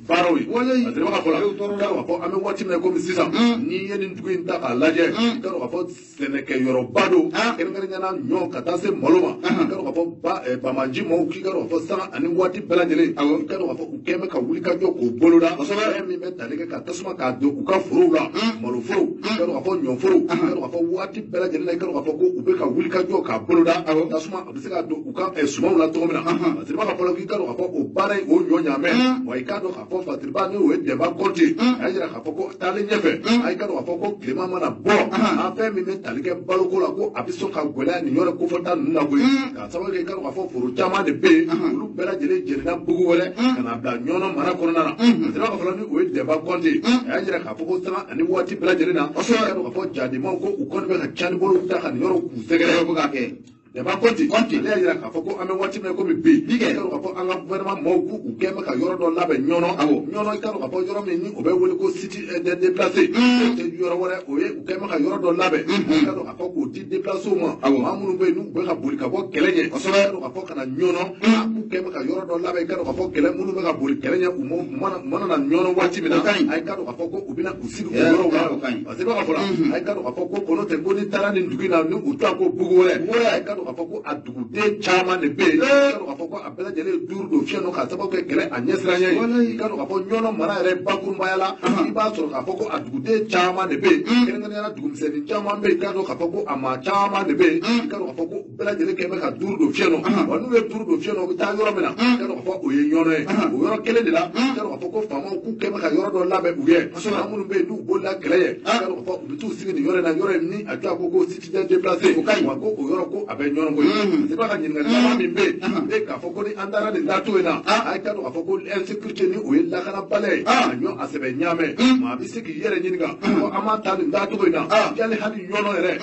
[SPEAKER 2] baaraw ye.
[SPEAKER 1] Wale.
[SPEAKER 2] Parce que b'a fɔ la, k'a dɔn k'a fɔ an bɛ waati min na komi sisan, n'i ye nin dugu in ta k'a lajɛ, k'a dɔn k'a fɔ sɛnɛkɛyɔrɔba don, kɛrɛnkɛrɛnnenya la ɲɔ ka taa se malo ma, k'a dɔn k'a fɔ banbanci maaw k'i k'a dɔn k'a fɔ sanga ani waati bɛɛ lajɛlen, k'a dɔn k'a fɔ u kɛn bɛ ka wuli ka jɔ k'o boloda.
[SPEAKER 1] Kosɛbɛ.
[SPEAKER 2] Fɛn min bɛ tali kɛ ka tasuma k'a don u ka forow la, maloforow, k'a dɔn k'a fɔ ɲɔforow, k'a dɔn k'a fɔ waati bɛɛ lajɛlen na, i k'a dɔn k'a fɔ ko u bɛ ka wuli ka jɔ k'a boloda. Tasuma a bɛ se ka don u ka sumanw la cogo min na. Parce que b'a fɔ la k'i k'a dɔn k'a fɔ o baara in o ɲɔ ɲaamɛ. Wa i k'a dɔn k'a fɔ Fatiriba ni o ye Dɛnba Kɔnte, a y'a jira k'a fɔ ko taalen ɲɛfɛ, a y'i k'a dɔn k'a fɔ ko tilema mana bɔ, a fɛn min bɛ tali kɛ baloko la ko a bɛ sɔn ka gɛlɛya nin yɔrɔ kofɔta ninnu na koyi. K'a sababu kɛ i k'a dɔn k'a fɔ foro caman de bɛ yen, olu bɛɛ lajɛlen jenina bugu wɛrɛ ka na bila Ɲɔnɔ mara kɔnɔna na. Parce que b'a fɔ ni o ye Dɛnba Kɔnte, a y'a jira k'a fɔ ko sanga ani waati bɛɛ lajɛlen na, i k'a dɔn k'a fɔ jadimaw ko u kɔni bɛ ka cani bolow ta ka nin yɔrɔw k'u sɛgɛrɛ.
[SPEAKER 1] Bɛ k'a kɛ.
[SPEAKER 2] Dɛnba Kɔnte,
[SPEAKER 1] Kɔnte.
[SPEAKER 2] ale y'a jira k'a fɔ ko an bɛ waati min na komi bi,
[SPEAKER 1] Bi kɛ.
[SPEAKER 2] i k'a dɔn k'a fɔ an ka gouvernement maaw k'u u kɛn bɛ ka yɔrɔ dɔ labɛn Ɲɔnɔ.
[SPEAKER 1] Awɔ.
[SPEAKER 2] Ɲɔnɔ i k'a dɔn k'a fɔ yɔrɔ min ni o bɛ wele ko site des déplacés. O tɛ yɔrɔ wɛrɛ, o ye u kɛn bɛ ka yɔrɔ dɔ labɛn. I k'a dɔn k'a fɔ k'o di déplacés ma.
[SPEAKER 1] Awɔ.
[SPEAKER 2] Maa minnu bɛ yen n'u bɛ ka boli ka bɔ kɛlɛ ɲɛ.
[SPEAKER 1] Kosɛbɛ.
[SPEAKER 2] I k'a dɔn k'a fɔ ka na Ɲɔnɔ. A k'u kɛn bɛ ka yɔrɔ dɔ labɛn, i k'a dɔn k'a fɔ kɛlɛ minnu bɛ ka boli kɛlɛ ɲɛ, u mana na Ɲɔnɔ waati min na.
[SPEAKER 1] O ka ɲi.
[SPEAKER 2] A ye k'a dɔn k'a fɔ ko u bɛna u sigi o
[SPEAKER 1] Yɛrɛ,
[SPEAKER 2] yɔrɔw la.
[SPEAKER 1] o ka ɲi.
[SPEAKER 2] Parce que i b'a fɔ la, a ye k'a dɔn k'a fɔ ko kɔnɔ tɛ ko n'i taara nin dugu in na ni u t'a ko bugu wɛrɛ.
[SPEAKER 1] Bugu wɛrɛ.
[SPEAKER 2] A ye k'a dɔn k'a fɔ ko a duguden caman de bɛ yen. I k'a dɔn k'a fɔ ko a bɛɛ lajɛlen ye 5 don fiɲɛ nɔ k'a sababu kɛ kɛlɛ a ɲɛsiranɲɛ ye.
[SPEAKER 1] Walayi.
[SPEAKER 2] I k'a dɔn k'a fɔ Ɲɔnɔ mara yɛrɛ bakurunbaya la, i b'a sɔrɔ k'a fɔ ko a duguden caman de bɛ yen. Kɛrɛnkɛrɛnnenya la dugumisɛnnin caman bɛ yen, i k'a dɔn k'a fɔ ko a maa caman de bɛ yen. I k'a dɔn k'a fɔ ko u bɛɛ lajɛlen kɛn bɛ ka 5 don fiɲɛ nɔ. Wa n'u ye 5 don fiɲɛ nɔ, u bɛ taa yɔrɔ min na, i k'a dɔn k'a fɔ o ye Ɲɔnɔ ye. O yɔrɔ kelen de la, i k'a dɔn k'a fɔ ko faamaw k'u kɛn bɛ ka yɔrɔ dɔ labɛn u ye. Maa minnu bɛ yen n'u bolila kɛlɛ ɲɛ, i k'a dɔn k'a fɔ u bɛ t'u sigi nin yɔrɔ in na, yɔrɔ in ni a tɔgɔ ko site des déplacés.
[SPEAKER 1] O ka ɲi.
[SPEAKER 2] Wa ko o yɔrɔ ko a bɛ Ɲɔnɔ koyi. Parce que b'a ka ɲininkali laban min bɛ yen, e k'a fɔ ko ni an taara nin dato in na, a ye k'a dɔn k'a fɔ ko insécurité ni o ye lakanabaliya ye, a ɲɔ a sɛbɛ ɲaamɛ, maa bɛ se k'i yɛrɛ ɲininka ko an m'a ta nin dacogo in na, yali hali Ɲɔnɔ yɛrɛ,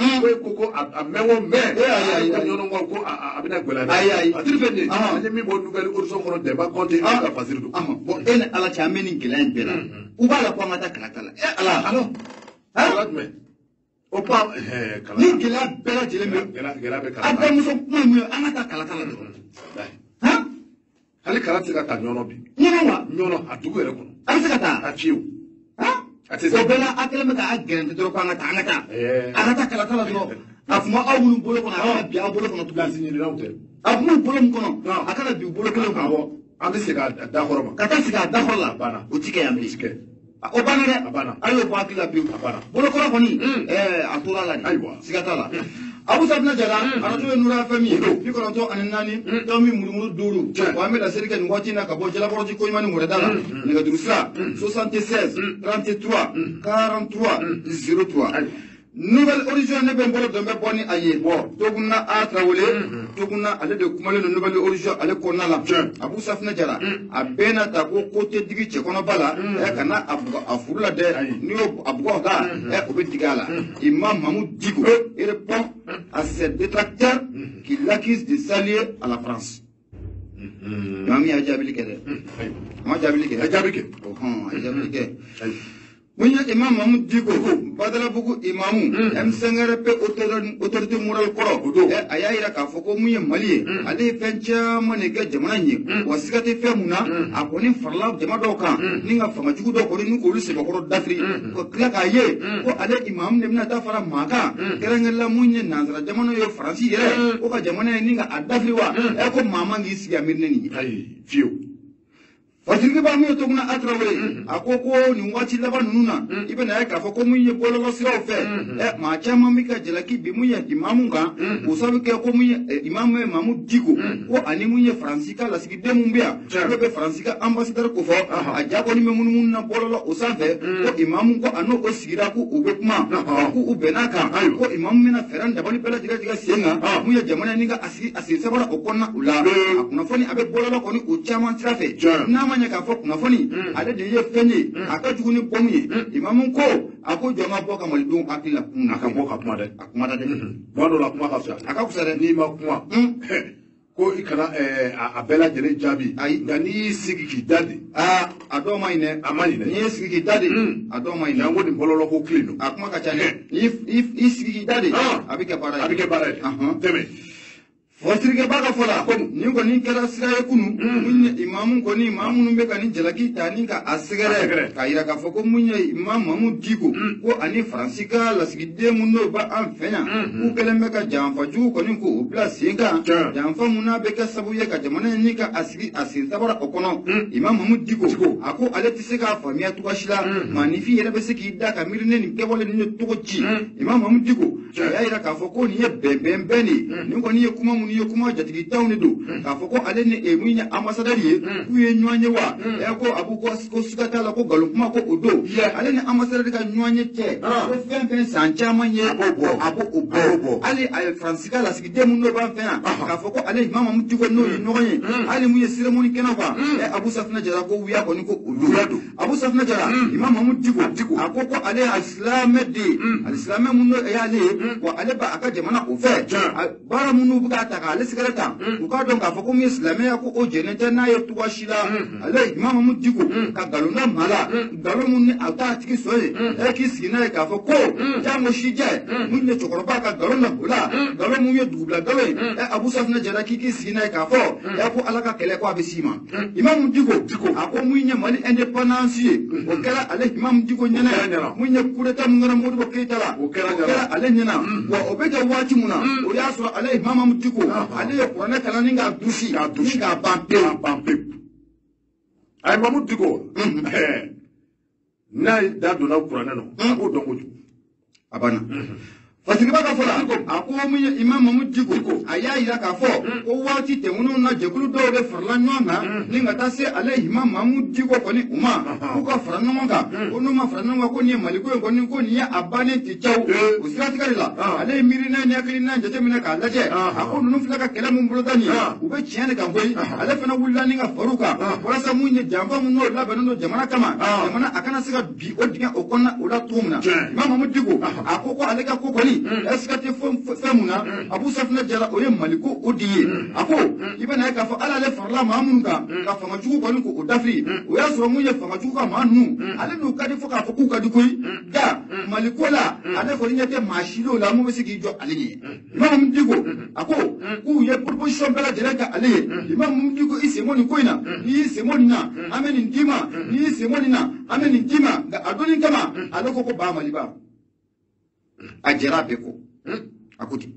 [SPEAKER 2] ko e ko a mɛn o mɛn,
[SPEAKER 1] Ayi, ayi,
[SPEAKER 2] ko
[SPEAKER 1] ayi.
[SPEAKER 2] Ɲɔnɔ ko a bɛna gɛlɛya dɛ.
[SPEAKER 1] Ayi, ayi.
[SPEAKER 2] A tiri fɛn nin ye,
[SPEAKER 1] Ɔhɔn.
[SPEAKER 2] an ye min bɔ Nouvelle Horizon kɔnɔ, Dɛnba Kɔnte, an ka fasiri don.
[SPEAKER 1] Bon, e ni Ala cɛ, an bɛ nin gɛlɛya in bɛɛ la. U b'a la ko an ka taa kalata la. E Ala.
[SPEAKER 2] Alors,
[SPEAKER 1] Han?
[SPEAKER 2] kala jumɛn? O kuma kala.
[SPEAKER 1] Ni gɛlɛya bɛɛ lajɛlen bɛ.
[SPEAKER 2] Gɛlɛya bɛ kala.
[SPEAKER 1] An bamuso kuma ye mun ye? An ka taa kalata la dɔrɔn. Han?
[SPEAKER 2] Hali kala tɛ se ka ta Ɲɔnɔ bi.
[SPEAKER 1] Ɲɔnɔ wa?
[SPEAKER 2] Ɲɔnɔ a dugu yɛrɛ kɔnɔ.
[SPEAKER 1] A bɛ se ka taa?
[SPEAKER 2] A fiyewu.
[SPEAKER 1] Han?
[SPEAKER 2] A tɛ se.
[SPEAKER 1] O bɛɛ la, a kɛlen bɛ k'a gɛrɛntɛ dɔrɔn ko an ka taa, an ka taa.
[SPEAKER 2] Ɛɛ.
[SPEAKER 1] A ka taa kalata la dɔrɔn. A kun bɛ aw minnu bolo kɔnɔ, a kana bin aw bolo kɔnɔ tuguni.
[SPEAKER 2] Pilasi ɲininaw tɛ.
[SPEAKER 1] A kun b'u bolo min kɔnɔ, a kana bin u bolo kelen kɔnɔ.
[SPEAKER 2] Awɔ. An bɛ segin a da kɔrɔ ma.
[SPEAKER 1] Ka taa sigi a da kɔrɔ la.
[SPEAKER 2] A banna.
[SPEAKER 1] O ti kɛ yan bilen.
[SPEAKER 2] O ti kɛ.
[SPEAKER 1] O banna dɛ.
[SPEAKER 2] A banna.
[SPEAKER 1] A y'o bɔ hakili la pewu.
[SPEAKER 2] A banna.
[SPEAKER 1] Bolokɔrɔ kɔni, a tora la de.
[SPEAKER 2] Ayiwa.
[SPEAKER 1] Siga t'a la. Abu Sabina Jara, arajo ye Nura FM ye, 94 tomi murumuru 5. Wa an bɛ laseli kɛ nin waati in na ka bɔ Jalakɔrɔji Koɲuman ni Wɛrɛda la. Nɛgɛjuru sira 76 33 43 03. Nouvelle Horizon ne bɛ n bolo dɔn bɛ bɔ ni a ye. Togunna A Tarawele, Togunna ale de kumalen don Nouvelle Horizon ale kɔnɔna la. Abu Safinɛ Jara, a bɛɛ n'a ta ko tɛ digi cɛkɔnɔba la, kana a bugɔ a furu la dɛ, n'i y'o a bugɔ o la, o bɛ digi a la. Imam Mahmoud Dicko répond à ses détracteurs qui l'accusent de s'allier à la France. Maa min y'a jaabili kɛ dɛ. A ma jaabili kɛ.
[SPEAKER 2] A jaabi kɛ.
[SPEAKER 1] Ɔhɔn, a ye jaabili kɛ. Mun ye Imam Mahmoud Dicko, Badalabugu imamu, M5RP autorité morale kɔrɔ, a y'a yira k'a fɔ ko mun ye Mali ye, ale ye fɛn caman de kɛ jamana in ye, wa siga tɛ fɛn mun na, a kɔni farala jama dɔw kan ni ka fangajugu dɔw kɔni ni k'olu sɛbɛkɔrɔ dafiri, ka tila k'a ye ko ale imamu de bɛna taa fara maa kan, kɛrɛnkɛrɛnla mun ye nansara jamana ye, Faransi yɛrɛ, ko ka jamana in ni ka a dafiri wa, ko maa man k'i sigi a miiri ne nin ye.
[SPEAKER 2] Ayi, fiyewu.
[SPEAKER 1] Fatigi b'a mun ye Toguna a Tarawele, a ko ko nin waati laban ninnu na, i bɛna ye k'a fɔ ko mun ye bɔlɔlɔsiraw fɛ, maa caman bɛ ka jalaki bi mun ye imamu kan, k'o sababu kɛ ko mun ye imamu ye Mahmoud Dicko, ko ani mun ye Faransi ka lasigiden mun bɛ yan, n'o bɛ Faransi ka ambassadeur ko fɔ, a ja kɔni bɛ munumunu na bɔlɔlɔ o sanfɛ, ko imamu ko a n'o o sigira ko u bɛ kuma, ko u bɛn'a kan, ko imamu bɛna fɛɛrɛ dabali bɛɛ lajɛlen tigɛ sen kan, mun ye jamana ni ka a sigi a sen sabara o kɔnɔna o la, a kunnafoni a bɛ bɔlɔlɔ kɔni o caman sira fɛ, n'a ma ɲɛ k'a fɔ kunnafoni ale de ye fɛn ye, a ka jugu ni bɔmu ye. Imamu ko a ko jɔn ka bɔ ka malidenw hakili la kun
[SPEAKER 2] na, a ka bɔ ka kuma dɛ,
[SPEAKER 1] a kuma da dɛ,
[SPEAKER 2] tuma dɔw la kuma ka fisa,
[SPEAKER 1] a ka fisa dɛ,
[SPEAKER 2] n'i ma kuma ko i kana a bɛɛ lajɛlen jaabi, ayi, nka n'i y'i sigi k'i da de,
[SPEAKER 1] aa a dɔw ma ɲi dɛ,
[SPEAKER 2] a ma ɲi dɛ,
[SPEAKER 1] n'i y'i sigi k'i da de, a dɔw ma ɲi dɛ,
[SPEAKER 2] ko nin bɔlɔlɔ ko kile don,
[SPEAKER 1] a kuma ka ca dɛ, n'i sigi k'i da de, a bɛ kɛ baara ye,
[SPEAKER 2] a bɛ kɛ baara ye, tɛmɛ.
[SPEAKER 1] Fɔsirikɛba ka fɔ la, nin kɔni kɛra sira ye kunun, mun ye imamu kɔni maa minnu bɛ ka nin jalaki ta ni ka a sɛgɛrɛ, k'a yira k'a fɔ ko mun ye Imam Mahmoud Dicko, ko ani Faransi ka lasigiden mun n'o b'an fɛ yan, k'u kɛlen bɛ ka janfa jugu kɔni k'o bila sen kan, janfa mun n'a bɛ kɛ sababu ye ka jamana in ni ka a sigi a sen sabara o kɔnɔ. Imam Mahmoud Dicko a ko ale tɛ se k'a faamuya cogoya si la, maaninfin yɛrɛ bɛ se k'i da ka miiri ne nin kɛwale ninnu ye cogo ci. Imam Mahmoud Dicko a y'a yira k'a fɔ ko nin ye bɛnbɛnbɛn de ye, nin kɔni ye kuma minnu ye kuma jatigitanw de don, k'a fɔ ko ale ni mun ye ambassadeur ye, k'u ye ɲɔgɔn ye wa, ko a b'u ko siga t'a la ko nkalon kuma ko o don, ale ni ambassadeur ka ɲɔgɔn ye cɛ, ko fɛn fɛn san caman ye a b'o bɔ, hali a ye Faransi ka lasigiden mun n'o b'an fɛ yan, k'a fɔ ko ale Imam Mahmoud Dicko n'o ye ɲɔgɔn ye, hali mun ye cérémonie kɛnɛ kan, Abu Safinɛ Jara ko wuya kɔni ko o don. Abu Safinɛ Jara, Imam Mahmoud Dicko a ko ko ale ye alisilamɛ de ye, alisilamɛ mun n'o y'ale ye, wa ale b'a ka jamana o fɛ, baara minnu bɛ k'a ta k'ale sɛgɛrɛ tan, u k'a dɔn k'a fɔ ko min ye silamɛya ko o jɛnnen tɛ n'a ye cogoya si la. Ale Imam Mahmoud Dicko ka nkalon da maa la, nkalon mun ni a t'a tigi sɔn ye, k'i sigi n'a ye k'a fɔ ko jango sijɛ mun ye cɛkɔrɔba ka nkalon da o la, nkalon mun ye dugubila nkalon ye, Abu Safinɛ Jara k'i k'i sigi n'a ye k'a fɔ ko Ala ka kɛlɛ ko a bɛ s'i ma. Imam Dicko a ko mun ye Mali indépendance ye, o kɛra ale Imam Dicko ɲɛna, mun ye coup d'état mun kɛra Modibo Keyita la, o kɛra ale ɲɛna, wa o bɛ kɛ waati mun na, o y'a sɔrɔ ale Imam Mahmoud Dicko ale ye kuranɛ kalan ni k'a dusi, ni k'a ban pewu.
[SPEAKER 2] Ayi, Mahmoud Dicko n'a da donna kuranɛ nɔ, a b'o dɔn kojugu,
[SPEAKER 1] a banna. Fasigiba ka fɔ la, a ko mun ye Imam Mahmoud Dicko a y'a yira k'a fɔ ko waati tɛmɛnenw na jɛkulu dɔw de farala ɲɔgɔn kan ni ka taa se ale Imam Mahmoud Dicko kɔni u ma, k'u ka fara ɲɔgɔn kan, ko n'u ma fara ɲɔgɔn kan ko nin ye Maliko in kɔni ko nin ye a bannen tɛ caw. O siratigɛ de la, ale ye miirina ni hakilina jateminɛ k'a lajɛ, a ko ninnu filɛ ka kɛlɛ mun boloda nin ye, u bɛ tiɲɛ de kan koyi. Ale fana wulila ni ka far'u kan walasa mun ye janfa mun n'o labɛnnen don jamana kama, jamana a kana se ka bi o dingɛ o kɔnɔna o la cogo min na. Imam Mahmoud Dicko a ko ko ale ka ko kɔni est-ce que fɛn mun na Abu Safinɛ Jara o ye Maliko o de ye. A ko i bɛna ye k'a fɔ ala ale farala maa minnu kan ka fangajugu kɔni k'o dafiri, o y'a sɔrɔ mun ye fangajugu ka maa ninnu ale n'u ka di fo k'a fɔ k'u ka di koyi, nka Maliko la ale kɔni ɲɛ tɛ maa si l'o la mun bɛ se k'i jɔ ale ɲɛ. Imam Mahmoud Dicko a ko k'u ye proposition bɛɛ lajɛlen kɛ ale ye. Imam Mahmoud Dicko i sen bɔ nin ko in na, n'i y'i sen bɔ nin na an bɛ nin d'i ma, n'i y'i sen bɔ nin na an bɛ nin d'i ma, nka a donni kama ale ko ko ba Maliba a jɛra a bɛɛ kɔ, a ko ten.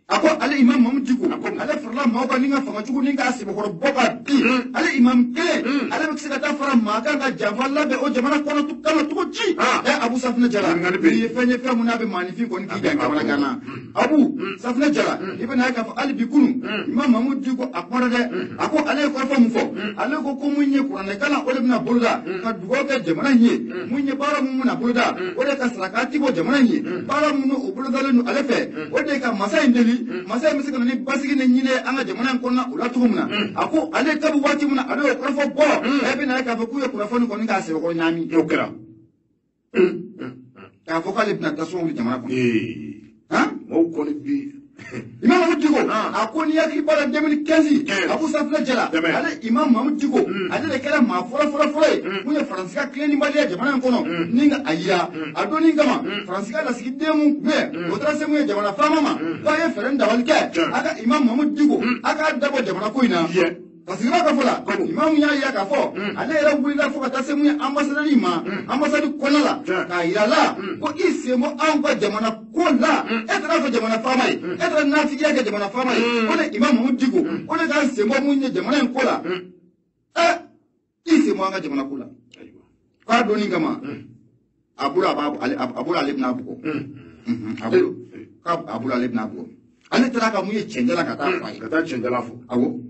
[SPEAKER 1] A ko ale Imam Mahmoud Dicko ale farala maaw kan ni ka fangajugu ni k'a sɛbɛkɔrɔ bɔ ka bin, ale imam kelen ale bɛ se ka taa fara maa kan ka janfa labɛn o jamana kɔnɔ kama cogo ci. Abu Safinɛ Jara nin ye fɛn ye fɛn mun n'a bɛ maaninfin kɔni k'i dan kamana gan na. Abu Safinɛ Jara i bɛna ye k'a fɔ hali bi kunun Imam Mahmoud Dicko a kumana dɛ, a ko ale ye kɔrɔfɔ mun fɔ, ale ko ko mun ye kuranɛkalan o de bɛna boloda ka dugawu kɛ jamana in ye, mun ye baara mun bɛna boloda o de ka sarakati bɔ jamana in ye, baara mun o bolodalen don ale fɛ o de ka masa in deli, masa in bɛ se ka na ni basigi ni ɲinɛ an ka jamana in kɔnɔna o la cogo min na. A ko ale kabi waati min na ale y'o kɔrɔfɔ bɔ, e bɛna ye k'a fɔ k'u ye kunnafoni kɔni k'a sɛbɛkɔrɔ ɲaami.
[SPEAKER 2] O kɛra.
[SPEAKER 1] K'a fɔ k'ale bɛna tasuma wuli jamana kɔnɔ.
[SPEAKER 2] Mɔgɔw kɔni bi.
[SPEAKER 1] Imam Mahmoud Dicko a ko n'i hakili b'a la 2015 Abu Safinɛ jɛla ale Imam Mahmoud Dicko ale de kɛra maa fɔlɔ ye mun ye Faransi ka tilennibaliya jamana in kɔnɔ ni ka a yira a donni kama Faransi ka lasigiden mun tun bɛ yen o taara se mun ye jamana faama ma k'a ye fɛɛrɛ ni dabali kɛ a ka Imam Mahmoud Dicko a k'a dabɔ jamana ko in na. Parce que i b'a ka fɔ la Imam y'a yira k'a fɔ ale yɛrɛ wulila fo ka taa se mun ye ambassadeur ma ambassade kɔnɔna la k'a yira la ko i sen bɔ anw ka jamana ko la e taara fɔ jamana faama ye e taara nafigiya kɛ jamana faama ye o de Imam Mahmoud Dicko o de k'an sen bɔ mun ye jamana in ko la i sen bɔ an ka jamana ko la k'a donni kama a bolo a b'a a bolo ale bɛna bugɔ a bolo k'a bolo ale bɛna bugɔ ale taara ka mun ye cɛncɛn ka taa fɔ a ye
[SPEAKER 2] ka taa cɛncɛn fɔ
[SPEAKER 1] awɔ.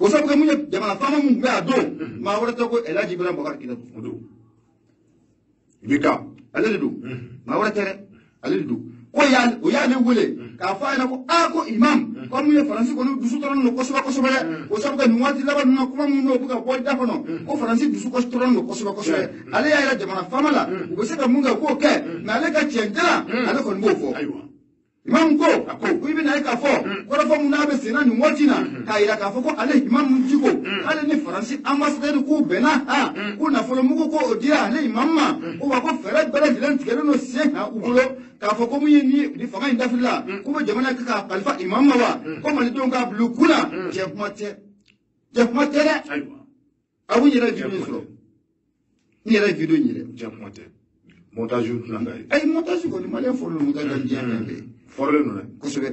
[SPEAKER 1] O sabu kɛ mun ye jamana faama mun tun bɛ a don maa wɛrɛ tɛ ko El Hadji Ibrahim Boubacar Keïta
[SPEAKER 2] don IBK
[SPEAKER 1] ale de don maa wɛrɛ tɛ dɛ ale de don ko o y'ale wele k'a fɔ a ɲɛna ko aa ko imam ko mun ye Faransi kɔni dusu tɔrɔlen don kosɛbɛ kosɛbɛ dɛ o sabu kɛ nin waati laban ninnu na kuma minnu n'o bɛ ka bɔ da kɔnɔ ko Faransi dusu tɔrɔlen don kosɛbɛ kosɛbɛ ale y'a yira jamana faama la u bɛ se ka mun kɛ k'o kɛ mais ale ka cɛncɛn ale kɔni b'o fɔ. Imam ko ko i bɛna ye k'a fɔ kɔrɔfɔ mun n'a bɛ sen na nin waati in na k'a yira k'a fɔ ko ale Imam Dicko k'ale ni Faransi ambassadeur k'u bɛnna ko nafolomugu ko o dira ale imam ma ko wa ko fɛɛrɛ bɛɛ lajɛlen tigɛlen don sen kan u bolo k'a fɔ ko mun ye ni fanga in dafirila k'u bɛ jamana kɛ k'a kalifa imam ma wa ko malidenw k'a bila u kun na cɛ kuma tɛ cɛ kuma tɛ dɛ a b'u yɛrɛ vidéo in sɔrɔ n yɛrɛ vidéo in yɛrɛ
[SPEAKER 2] cɛ kuma tɛ montage tɛna k'a ye
[SPEAKER 1] ayi montage kɔni maliyɛn fɔlɔ montage ka diɲɛ fɛn bɛɛ
[SPEAKER 2] fɔrɔlen don dɛ
[SPEAKER 1] kosɛbɛ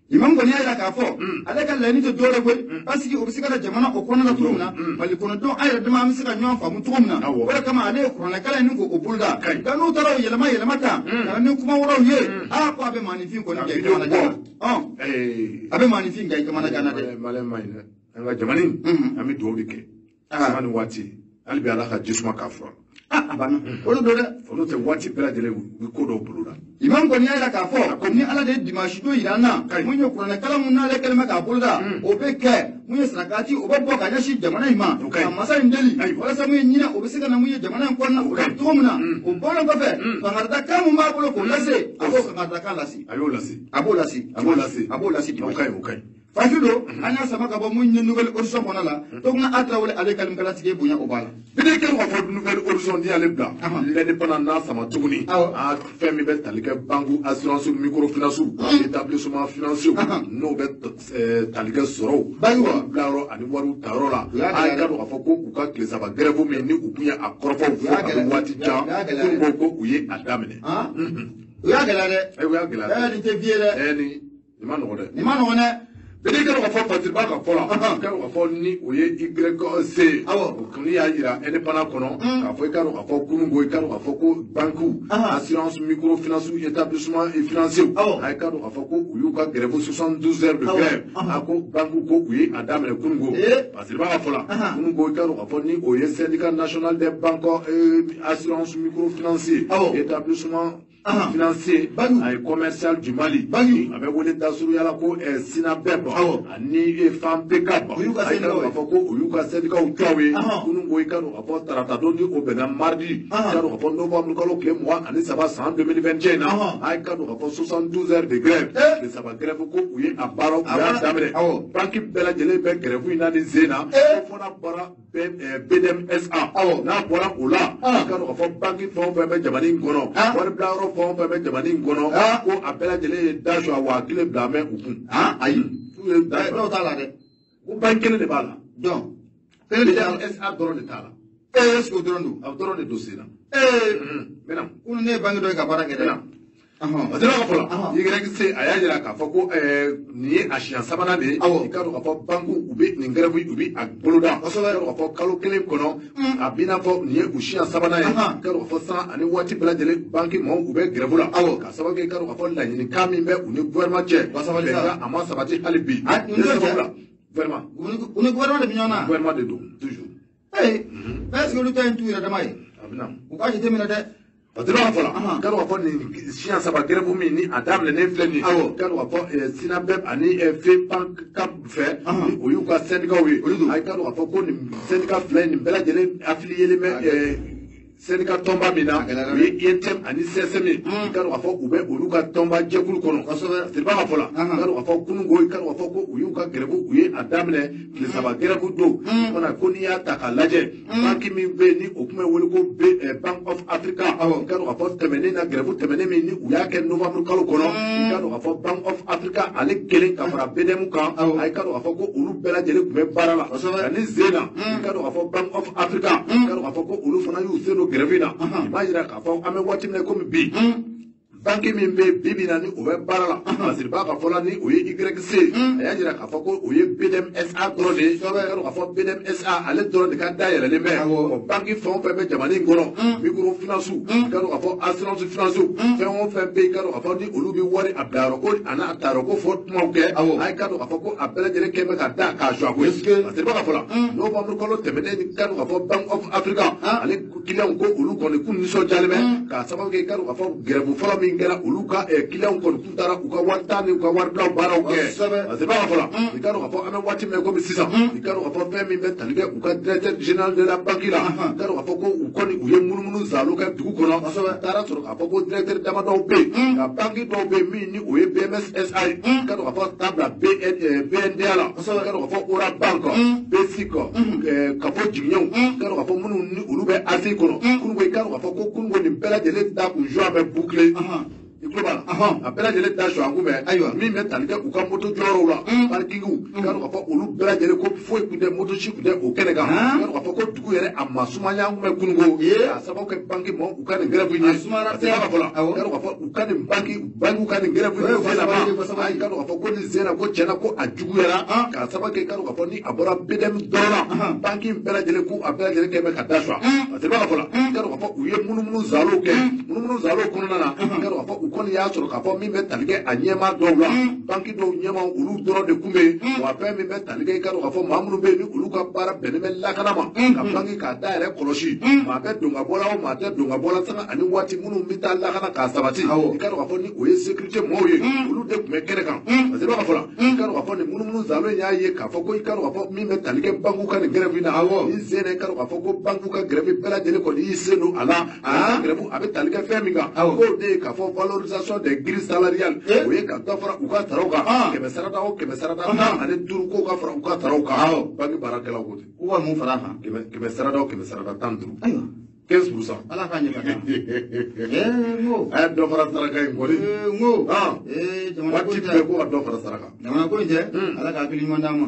[SPEAKER 1] imam kɔni y'a yira k'a fɔ ale ka laɲini tɛ dɔwɛrɛ koyi parce que o bɛ se ka na jamana o kɔnɔna la cogo min na Mali kɔnɔdenw an yɛrɛ dama an bɛ se ka ɲɔgɔn faamu cogo min na o de kama ale ye kuranɛkalan in k'o boloda nka n'u taara o yɛlɛma yɛlɛma tan ka na ni kuma wɛrɛw ye aa ko a bɛ maaninfin kɔni kɛ jamana gana a bɛ maaninfin kɛ jamana gana dɛ
[SPEAKER 2] maliyɛn ma ɲi dɛ an ka jamana in an bɛ dugawu de kɛ sanga ni waati hali bi Ala ka ji suma k'a fura
[SPEAKER 1] a banna o de don dɛ
[SPEAKER 2] olu tɛ waati bɛɛ lajɛlen u bɛ ko dɔw bolo la
[SPEAKER 1] imam kɔni y'a yira k'a fɔ ni Ala de ye dimanche don yira an na mun ye kuranɛkalan mun n'ale kɛlen bɛ k'a boloda o bɛ kɛ mun ye sarakati o bɛ bɔ ka ɲɛsin jamana in ma ka masa in deli walasa mun ye ɲinɛ o bɛ se ka na mun ye jamana in kɔnɔna o la cogo min na o bɔlen kɔfɛ fangadakan mun b'a bolo k'o lase a b'o fangadakan lase
[SPEAKER 2] a y'o lase
[SPEAKER 1] a b'o lase
[SPEAKER 2] a b'o lase
[SPEAKER 1] a b'o lase
[SPEAKER 2] o ka ɲi o ka ɲi
[SPEAKER 1] Fafi don an y'a sama ka bɔ mun ye Nouvelle Horizon kɔnɔ la Toguna a Tarawele ale kalimakalatigi bonya o b'a la.
[SPEAKER 2] Ni kɛlen k'a fɔ Nouvelle Horizon n'i y'ale bila l'indépendant n'a sama tuguni a fɛn min bɛ tali kɛ banque assurance microfinance établissement financier n'o bɛ tali kɛ sɔrɔw bilayɔrɔ ani wariw tayɔrɔ la a y'a dɔn k'a fɔ ko u ka tile saba grève min ni u tun ye a kɔrɔfɔw fɔ a bɛ waati jan ko u ye a daminɛ.
[SPEAKER 1] O y'a gɛlɛya dɛ.
[SPEAKER 2] O y'a gɛlɛya
[SPEAKER 1] dɛ. Nin tɛ vie dɛ.
[SPEAKER 2] Nin ma nɔgɔn dɛ.
[SPEAKER 1] Nin ma nɔgɔn dɛ.
[SPEAKER 2] Bɛɛ kɛlen k'a fɔ Fatiriba ka fɔ la kɛlen k'a fɔ ni o ye YC o kɔni y'a yira indépendant kɔnɔ k'a fɔ i k'a dɔn k'a fɔ kununko i k'a dɔn k'a fɔ ko banque assurance microfinance établissement financier a k'a dɔn k'a fɔ ko u y'u ka grève 72 heures de grève a ko banque ko u ye a daminɛ kununko Fatiriba ka fɔ la kununko i k'a dɔn k'a fɔ ni o ye syndicat national des banques assurance microfinancier établissement financier et commercial du Mali a bɛ wele dasuruyala ko SYNABEP ani FANPCAP a k'a fɔ ko u y'u ka syndicat tɔw ye kunun ko i k'a dɔn k'a fɔ tarata don ni o bɛnna mardi i k'a dɔn k'a fɔ novembre kalo tile 23 san 2021 in na a k'a dɔn k'a fɔ 72 heures de grève tile saba grève ko u ye a baara u y'a daminɛ banque bɛɛ lajɛlen bɛ grève in na nin sen na ko fɔ n'a bɔra BDMSA n'a bɔra o la i k'a dɔn k'a fɔ banque fɛn o fɛn bɛ jamana in kɔnɔ wari bilayɔrɔ fɛn o fɛn bɛ jamana in kɔnɔ ko a bɛɛ lajɛlen ye da su a 1000 bila mɛ u kun.
[SPEAKER 1] Ayi dɔw t'a la dɛ.
[SPEAKER 2] Ko banque kelen de b'a la.
[SPEAKER 1] Donc
[SPEAKER 2] BDMSA dɔrɔn de t'a la.
[SPEAKER 1] Est ce que o dɔrɔn don.
[SPEAKER 2] A dɔrɔn de don sen na.
[SPEAKER 1] N bɛ na. Kunun ne ye banque dɔ ye ka baara kɛ dɛ.
[SPEAKER 2] A sera ka fɔ la YC a y'a jira k'a fɔ ko nin ye a siɲɛ sabanan de ye i k'a dɔn k'a fɔ banque u bɛ nin grève u bɛ a boloda i k'a dɔn k'a fɔ kalo kelen kɔnɔ a b'i n'a fɔ nin ye u siɲɛ sabanan ye i k'a dɔn k'a fɔ san ani waati bɛɛ lajɛlen banque maaw u bɛ grève la ka sababu kɛ i k'a dɔn k'a fɔ laɲinikan min bɛ u ni gouvernement cɛ bɛnkan a ma sabati hali bi
[SPEAKER 1] ne sababu
[SPEAKER 2] la vraiment
[SPEAKER 1] u ni gouvernement de bɛ ɲɔgɔn na
[SPEAKER 2] gouvernement de don toujours
[SPEAKER 1] mais est ce que olu ta in t'u yɛrɛ dama ye
[SPEAKER 2] a bɛ na
[SPEAKER 1] u k'a jateminɛ dɛ.
[SPEAKER 2] Parce que b'a fɔ la k'a dɔn k'a fɔ nin siɲɛ saba grève min ni a daminɛnen filɛ nin ye k'a dɔn k'a fɔ SYNABEP ani FEPACAP fɛ ni o y'u ka syndicat ye a k'a dɔn k'a fɔ ko nin syndicat fila in nin bɛɛ lajɛlen affilié bɛ Syndicat tɔnba min na u ye UNTM ani CSM ye i ka dɔn k'a fɔ u bɛ olu ka tɔnba jɛkulu kɔnɔ Siriba ka fɔ la i ka dɔn k'a fɔ kununko i ka dɔn k'a fɔ ko u y'u ka grève u ye a daminɛ tile 3 grève don o ko n'i y'a ta k'a lajɛ banque min bɛ yen ni o tun bɛ wele ko Bank of Africa i ka dɔn k'a fɔ tɛmɛnen na grève tɛmɛnen min ni u y'a kɛ novembre kalo kɔnɔ i ka dɔn k'a fɔ Bank of Africa ale kelen ka fara BDM kan a ka dɔn k'a fɔ ko olu bɛɛ lajɛlen tun bɛ baara la ani zen na i ka dɔn k'a fɔ Bank of Africa i ka dɔn k'a fɔ ko olu fana y'u sen don grève na i b'a jira k'a fɔ an bɛ waati min na komi bi banque min bɛ bi bi na ni o bɛ baara la Masiriba ka fɔ la ni o ye YC a y'a jira k'a fɔ ko o ye BDMSA dɔrɔn de ye i ka dɔn k'a fɔ BDMSA ale dɔrɔn de ka dayɛlɛlen bɛ o banque fɛn o fɛn bɛ jamana in kɔnɔ microfinance i ka dɔn k'a fɔ assurance finance fɛn o fɛn bɛ yen i ka dɔn k'a fɔ ni olu bɛ wari a bilayɔrɔ ko a n'a tayɔrɔ ko fɔ kumaw kɛ a ka dɔn k'a fɔ ko a bɛɛ lajɛlen kɛ bɛ ka da k'a jɔ a koyi Masiriba ka fɔ la novembre kalo tɛmɛnen i ka dɔn k'a fɔ Bank of Africa ale client ko olu kɔni k'u nisɔndiyalen bɛ k'a sababu kɛ i ka dɔn k'a fɔ grève fɔlɔ min kɛra olu ka client kɔni k'u taara u ka wari ta ni u ka wari bila baaraw kɛ Masiriba ka fɔ la i ka dɔn k'a fɔ an bɛ waati min na komi sisan i ka dɔn k'a fɔ fɛn min bɛ tali kɛ u ka directeur général de la banque la i ka dɔn k'a fɔ ko u kɔni u ye munumunu zalo kɛ dugu kɔnɔ u taara sɔrɔ k'a fɔ ko directeur damadɔw bɛ yen nka banque dɔw bɛ yen min ni o ye BMSSA ye i ka dɔn k'a fɔ taa bila BNDA la i ka dɔn k'a fɔ Ora Bank BSIC ka fɔ jigiɲɛw i ka dɔn k'a fɔ minnu ni olu bɛ AC kɔnɔ kununko i ka dɔn k'a fɔ ko kununko nin bɛɛ lajɛlen ta kun juin bɛ boucler i tulo b'a la a bɛɛ lajɛlen da su a kun bɛ ayiwa min bɛ tali kɛ u ka moto jɔyɔrɔw la parkingiw i ka dɔn k'a fɔ olu bɛɛ lajɛlen ko foyi tun tɛ moto si tun tɛ o kɛnɛ kan i ka dɔn k'a fɔ ko dugu yɛrɛ a ma sumaya kun bɛ kununko k'a sababu kɛ banque mɔgɔw u ka nin grève in ye a fɔ la i ka dɔn k'a fɔ u ka nin banque ka nin grève in sen na i ka dɔn k'a fɔ ko nin sen na ko tiɲɛna ko a juguyara k'a sababu kɛ i ka dɔn k'a fɔ ni a bɔra BDM dɔrɔn na banque in bɛɛ lajɛlen ko a bɛɛ lajɛlen kɛ bɛ ka da su a fɔ la i ka dɔn k'a fɔ u ye munumunu zalow kɛ munumunu zalow kɔnɔna na i ka dɔn k'a fɔ u kɔni y'a sɔrɔ k'a fɔ min bɛ tali kɛ a ɲɛmaa dɔw la banque dɔw ɲɛmaa olu dɔrɔn de kun bɛ yen wa fɛn min bɛ tali kɛ i ka dɔn k'a fɔ maa minnu bɛ yen ni olu ka baara bɛnnen bɛ lakana ma ka banque k'a da yɛrɛ kɔlɔsi maa bɛ don ka bɔ la o maa tɛ don ka bɔ la sanga ani waati minnu bɛ taa lakana k'a sabati i ka dɔn k'a fɔ ni o ye sécurité mɔgɔw ye olu de tun bɛ kɛnɛ kan parce que i b'a fɔ la i ka dɔn k'a fɔ nin munumunu zalo in y'a ye k'a fɔ ko i ka dɔn k'a fɔ min bɛ tali kɛ banque ka nin grève in na ni sen na i ka dɔn k'a fɔ ko banque ka grève bɛɛ lajɛlen kɔni y'i sen don a la a grève a bɛ tali kɛ fɛn min kan k'o de ye k'a fɔ valorisation des grilles salariales o ye ka dɔ fara u ka saraw kan 100 sarada o 100 sarada 15 k'o ka fara u ka saraw kan banque baarakɛlaw ko ten
[SPEAKER 1] u ka mun fara a kan
[SPEAKER 2] 100 sarada o 100 sarada 15
[SPEAKER 1] ayiwa
[SPEAKER 2] 15%.
[SPEAKER 1] Ala k'a ɲɛ ka taa. N ko.
[SPEAKER 2] A ye dɔ fara saraka in kɔni.
[SPEAKER 1] N ko. Jamana ko in tɛ.
[SPEAKER 2] Waati bɛɛ ko ka dɔ fara saraka.
[SPEAKER 1] Jamana ko in tɛ. Ala ka hakili ɲuman d'an ma.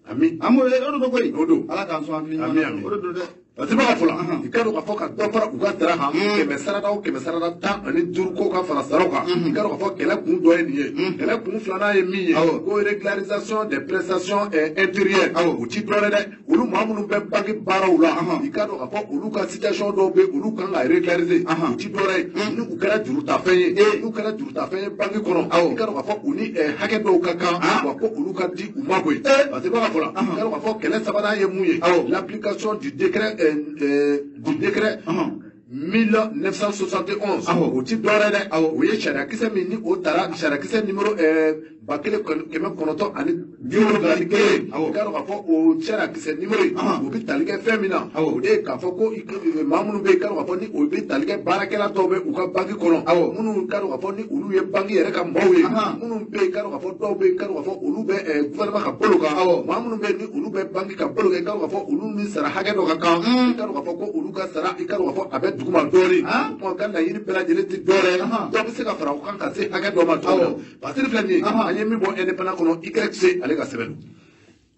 [SPEAKER 2] Ami.
[SPEAKER 1] An b'o o de don koyi.
[SPEAKER 2] O don.
[SPEAKER 1] Ala k'an sɔn hakili ɲuman na. O de don dɛ.
[SPEAKER 2] Parce que b'a fɔ la i ka dɔn k'a fɔ ka dɔ fara u ka sara kan 100 sarada o 100 sarada 15 ko ka fara saraw kan i ka dɔn k'a fɔ kɛlɛ kun dɔ ye nin ye kɛlɛ kun filanan ye min ye ko régularisation des prestations intérieures o ti dɔ dɛ olu maa minnu bɛ banque baaraw la i ka dɔn k'a fɔ olu ka situation dɔw bɛ olu kan ka régulariser o ti dɔ ye ni u kɛra jurutafɛn ye n'u kɛra jurutafɛn ye banque kɔnɔ i ka dɔn k'a fɔ u ni hakɛ dɔw ka kan wa ko olu ka di u ma koyi parce que b'a fɔ la i ka dɔn k'a fɔ kɛlɛ sabanan ye mun ye l'application du décret du décret 1971 o ti dɔwɛrɛ dɛ o ye sariyakisɛ min ni o taara sariyakisɛ numéro 1971 i ka dɔn k'a fɔ o sariyakisɛ numéro in o bɛ tali kɛ fɛn min na o de ye k'a fɔ ko maa minnu bɛ yen i ka dɔn k'a fɔ ni o bɛ tali kɛ baarakɛla dɔw bɛ u ka banque kɔnɔ minnu ka dɔn k'a fɔ ni olu ye banque yɛrɛ ka maaw ye minnu bɛ yen i ka dɔn k'a fɔ dɔw bɛ yen i ka dɔn k'a fɔ olu bɛ gouvernement ka bolo kan maa minnu bɛ yen ni olu bɛ banque ka bolo kan i ka dɔn k'a fɔ olu ni sara hakɛ dɔ ka kan i ka dɔn k'a fɔ ko olu ka sara i ka dɔn k'a fɔ a bɛ duguma dɔɔnin o ka laɲini bɛɛ lajɛlen tɛ dɔwɛrɛ ye dɔ bɛ se ka fara o kan ka se hakɛ dɔ ma cogo min na parce que filɛ nin ye an ye min bɔ indépendant kɔnɔ YC ale ka sɛbɛn don.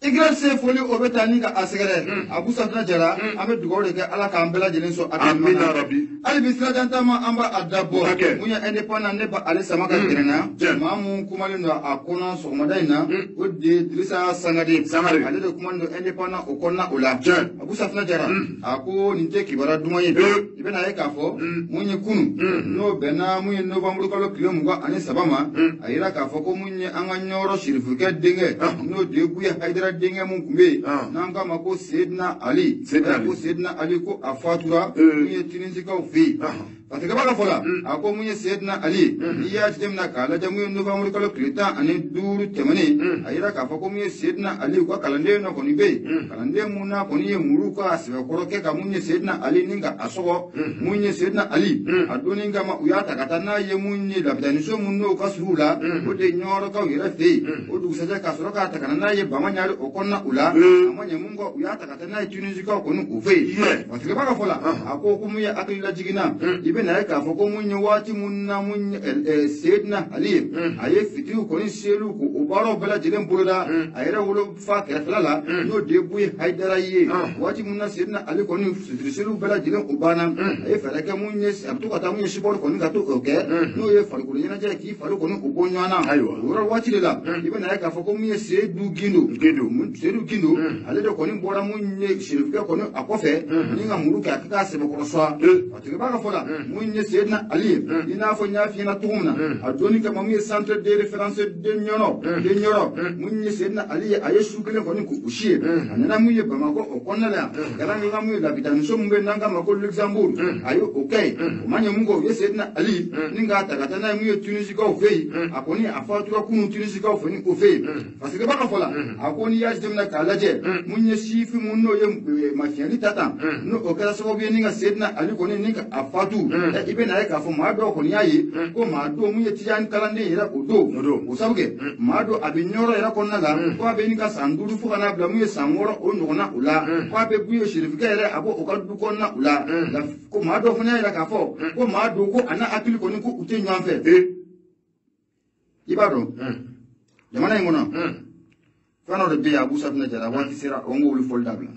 [SPEAKER 1] YC foli o bɛ taa ni ka a sɛgɛrɛ Abu Safina Jara an bɛ dugawu de kɛ Ala k'an bɛɛ lajɛlen sɔn
[SPEAKER 2] Amina rabi.
[SPEAKER 1] Hali bi sirajan taama an b'a dabɔ mun ye indépendant ne ba ale sama ka gɛrɛ na maa mun kumalen don a kɔnɔ sɔgɔmada in na o de ye Dirisa Sangare ale de kumalen don indépendant o kɔnɔna o la Abu Safina Jara a ko nin tɛ kibaruya duman ye i bɛna ye k'a fɔ mun ye kunun n'o bɛnna mun ye novembre kalo tile 23 ma a yira k'a fɔ ko mun ye an ka Ɲɔrɔ Sirifukɛ denkɛ n'o de ye Buye Hayidara denkɛ mun tun bɛ yen n'an k'a ma ko Seydina Ali ko Seydina Ali ko a fatura mun ye Tunisikaw fɛ yen Parce que b'a ka fɔ la a ko mun ye Seydina Ali n'i y'a jateminɛ k'a lajɛ mun ye novembre kalo tile 15 tɛmɛnen a yira k'a fɔ ko mun ye Seydina Ali u ka kalanden dɔ kɔni bɛ yen kalanden mun n'a kɔni ye muru ka sɛbɛkɔrɔ kɛ ka mun ye Seydina Ali ni ka a sɔgɔ mun ye Seydina Ali a donni kama u y'a ta ka taa n'a ye mun ye lapitaniso mun n'o ka surun u la o de ye ɲɔrɔkaw yɛrɛ fɛ yen o dugusajɛ ka sɔrɔ k'a ta ka na n'a ye Bamaɲari o kɔnɔna u la a ma ɲɛ mun kɔ u y'a ta ka taa n'a ye Tunisikaw kɔni u fɛ yen parce que b'a ka fɔ la a ko ko mun ye hakililajiginna i bɛ na ye k'a fɔ ko mun ye waati mun na mun ye Seydina Ali ye a ye fitiriw kɔni seliw k'o baaraw bɛɛ lajɛlen boloda a yɛrɛ wolofa kɛrɛfɛla la n'o de ye Buye Hayidara ye waati mun na Seydina Ali kɔni fitiri seliw bɛɛ lajɛlen o banna a ye fɛɛrɛ kɛ mun ye a bɛ to ka taa mun ye sipɔri kɔni ka to k'o kɛ n'o ye farikolo ɲɛnajɛ k'i fari kɔni o bɔ ɲɔgɔn na o yɔrɔ waati de la i bɛ na ye k'a fɔ ko mun ye Seyidu Gindo Seyidu Gindo ale de kɔni bɔra mun ye Serifukɛ kɔni a kɔfɛ ni ka muru kɛ a k'a sɛbɛkɔrɔ sɔn a tigi b'a ka fɔ la mun ye Seydina Ali ye i n'a fɔ n y'a f'i ɲɛna cogo min na a donni kama mun ye centre de référence de Ɲɔnɔ mun ye Seydina Ali ye a ye su kelen kɔni k'o si ye a nana mun ye Bamakɔ o kɔnɔna la yan kɛrɛnkɛrɛnnenya mun ye lapitaniso mun bɛ yen n'an k'a ma ko Luxembourg a ye o kɛ yen o ma ɲɛ mun kɔ u ye Seydina Ali ni k'a ta ka taa n'a ye mun ye Tunisikaw fɛ yen a kɔni a fatura kunun Tunisikaw fɛ ni o fɛ yen parce que b'a ka fɔ la a ko n'i y'a jateminɛ k'a lajɛ mun ye sifin mun n'o ye mafiyɛli ta tan n'o o kɛra sababu ye ni ka Seydina Ali kɔni ni ka a fatu i bɛ na ye k'a fɔ maa dɔw kɔni y'a ye ko maa dɔw mun ye Tijani kalanden yɛrɛ o don o sabu kɛ maa dɔ a bɛ Ɲɔrɔ yɛrɛ kɔnɔna la ko a bɛ ni ka san 5 fo ka n'a bila mun ye san 6 o ɲɔgɔnna o la ko a bɛ Buye Serifukɛ yɛrɛ a b'o o ka du kɔnɔna o la ko maa dɔw fana y'a yira k'a fɔ ko maa dɔw ko a n'a hakili kɔni ko u tɛ ɲɔgɔn fɛ i b'a dɔn jamana in kɔnɔ fɛn dɔ de bɛ yen a Abu Safinɛ Jara waati sera o n k'olu fɔli dabila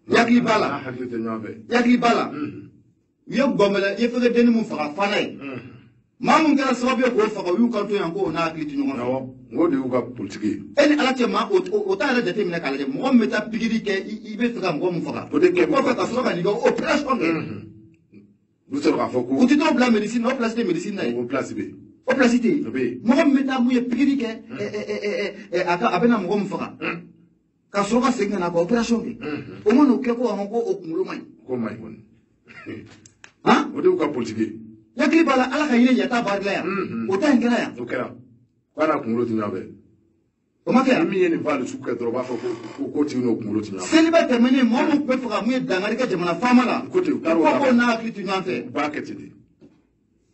[SPEAKER 1] i hakili b'a la i hakili b'a la u ye gɔnbɛlɛ i ye fɛnkɛ denni mun faga fana ye maa mun kɛra sababu ye k'o faga u y'u kanto yan ko o n'a hakili tɛ ɲɔgɔn fɛ
[SPEAKER 2] n k'o de y'u ka politiki ye
[SPEAKER 1] e ni Ala cɛ maa o t'a yɛrɛ jateminɛ k'a lajɛ mɔgɔ min bɛ taa pikiri kɛ i bɛ fɛ ka mɔgɔ min faga
[SPEAKER 2] o de kɛ
[SPEAKER 1] kɔfɛ ka sɔrɔ ka n'i ka opération kɛ
[SPEAKER 2] u bɛ sɔrɔ k'a fɔ ko
[SPEAKER 1] u tɛ t'o bila médecine na o place tɛ médecine na yen
[SPEAKER 2] o place bɛ yen
[SPEAKER 1] o place tɛ yen mɔgɔ min bɛ taa mun ye pikiri kɛ a bɛna mɔgɔ min faga ka sɔrɔ ka segin ka na ka opération kɛ o ma n'o kɛ ko ko o kunkolo man ɲi
[SPEAKER 2] ko man ɲi kɔni
[SPEAKER 1] han
[SPEAKER 2] o de y'u ka politiki ye
[SPEAKER 1] hakili b'a la Ala ka hinɛ ɲɛta b'a dilan yan o ta in kɛra yan
[SPEAKER 2] o kɛra k'a n'a kunkolo tɛ ɲɔgɔn fɛ
[SPEAKER 1] o ma kɛ yan
[SPEAKER 2] ni min ye nin baali sugu kɛ dɔrɔn u b'a fɔ ko ko tigi n'o kunkolo tɛ ɲɔgɔn fɛ
[SPEAKER 1] seliba tɛmɛnen mɔgɔ min tun bɛ fɛ ka mun ye dankari kɛ jamana faama la
[SPEAKER 2] ko ten u taara o
[SPEAKER 1] ko n'a hakili tɛ ɲɔgɔn fɛ
[SPEAKER 2] u b'a kɛ ten de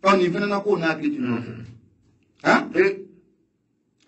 [SPEAKER 1] ɔ nin fana na k'o n'a hakili tɛ ɲɔgɔn fɛ han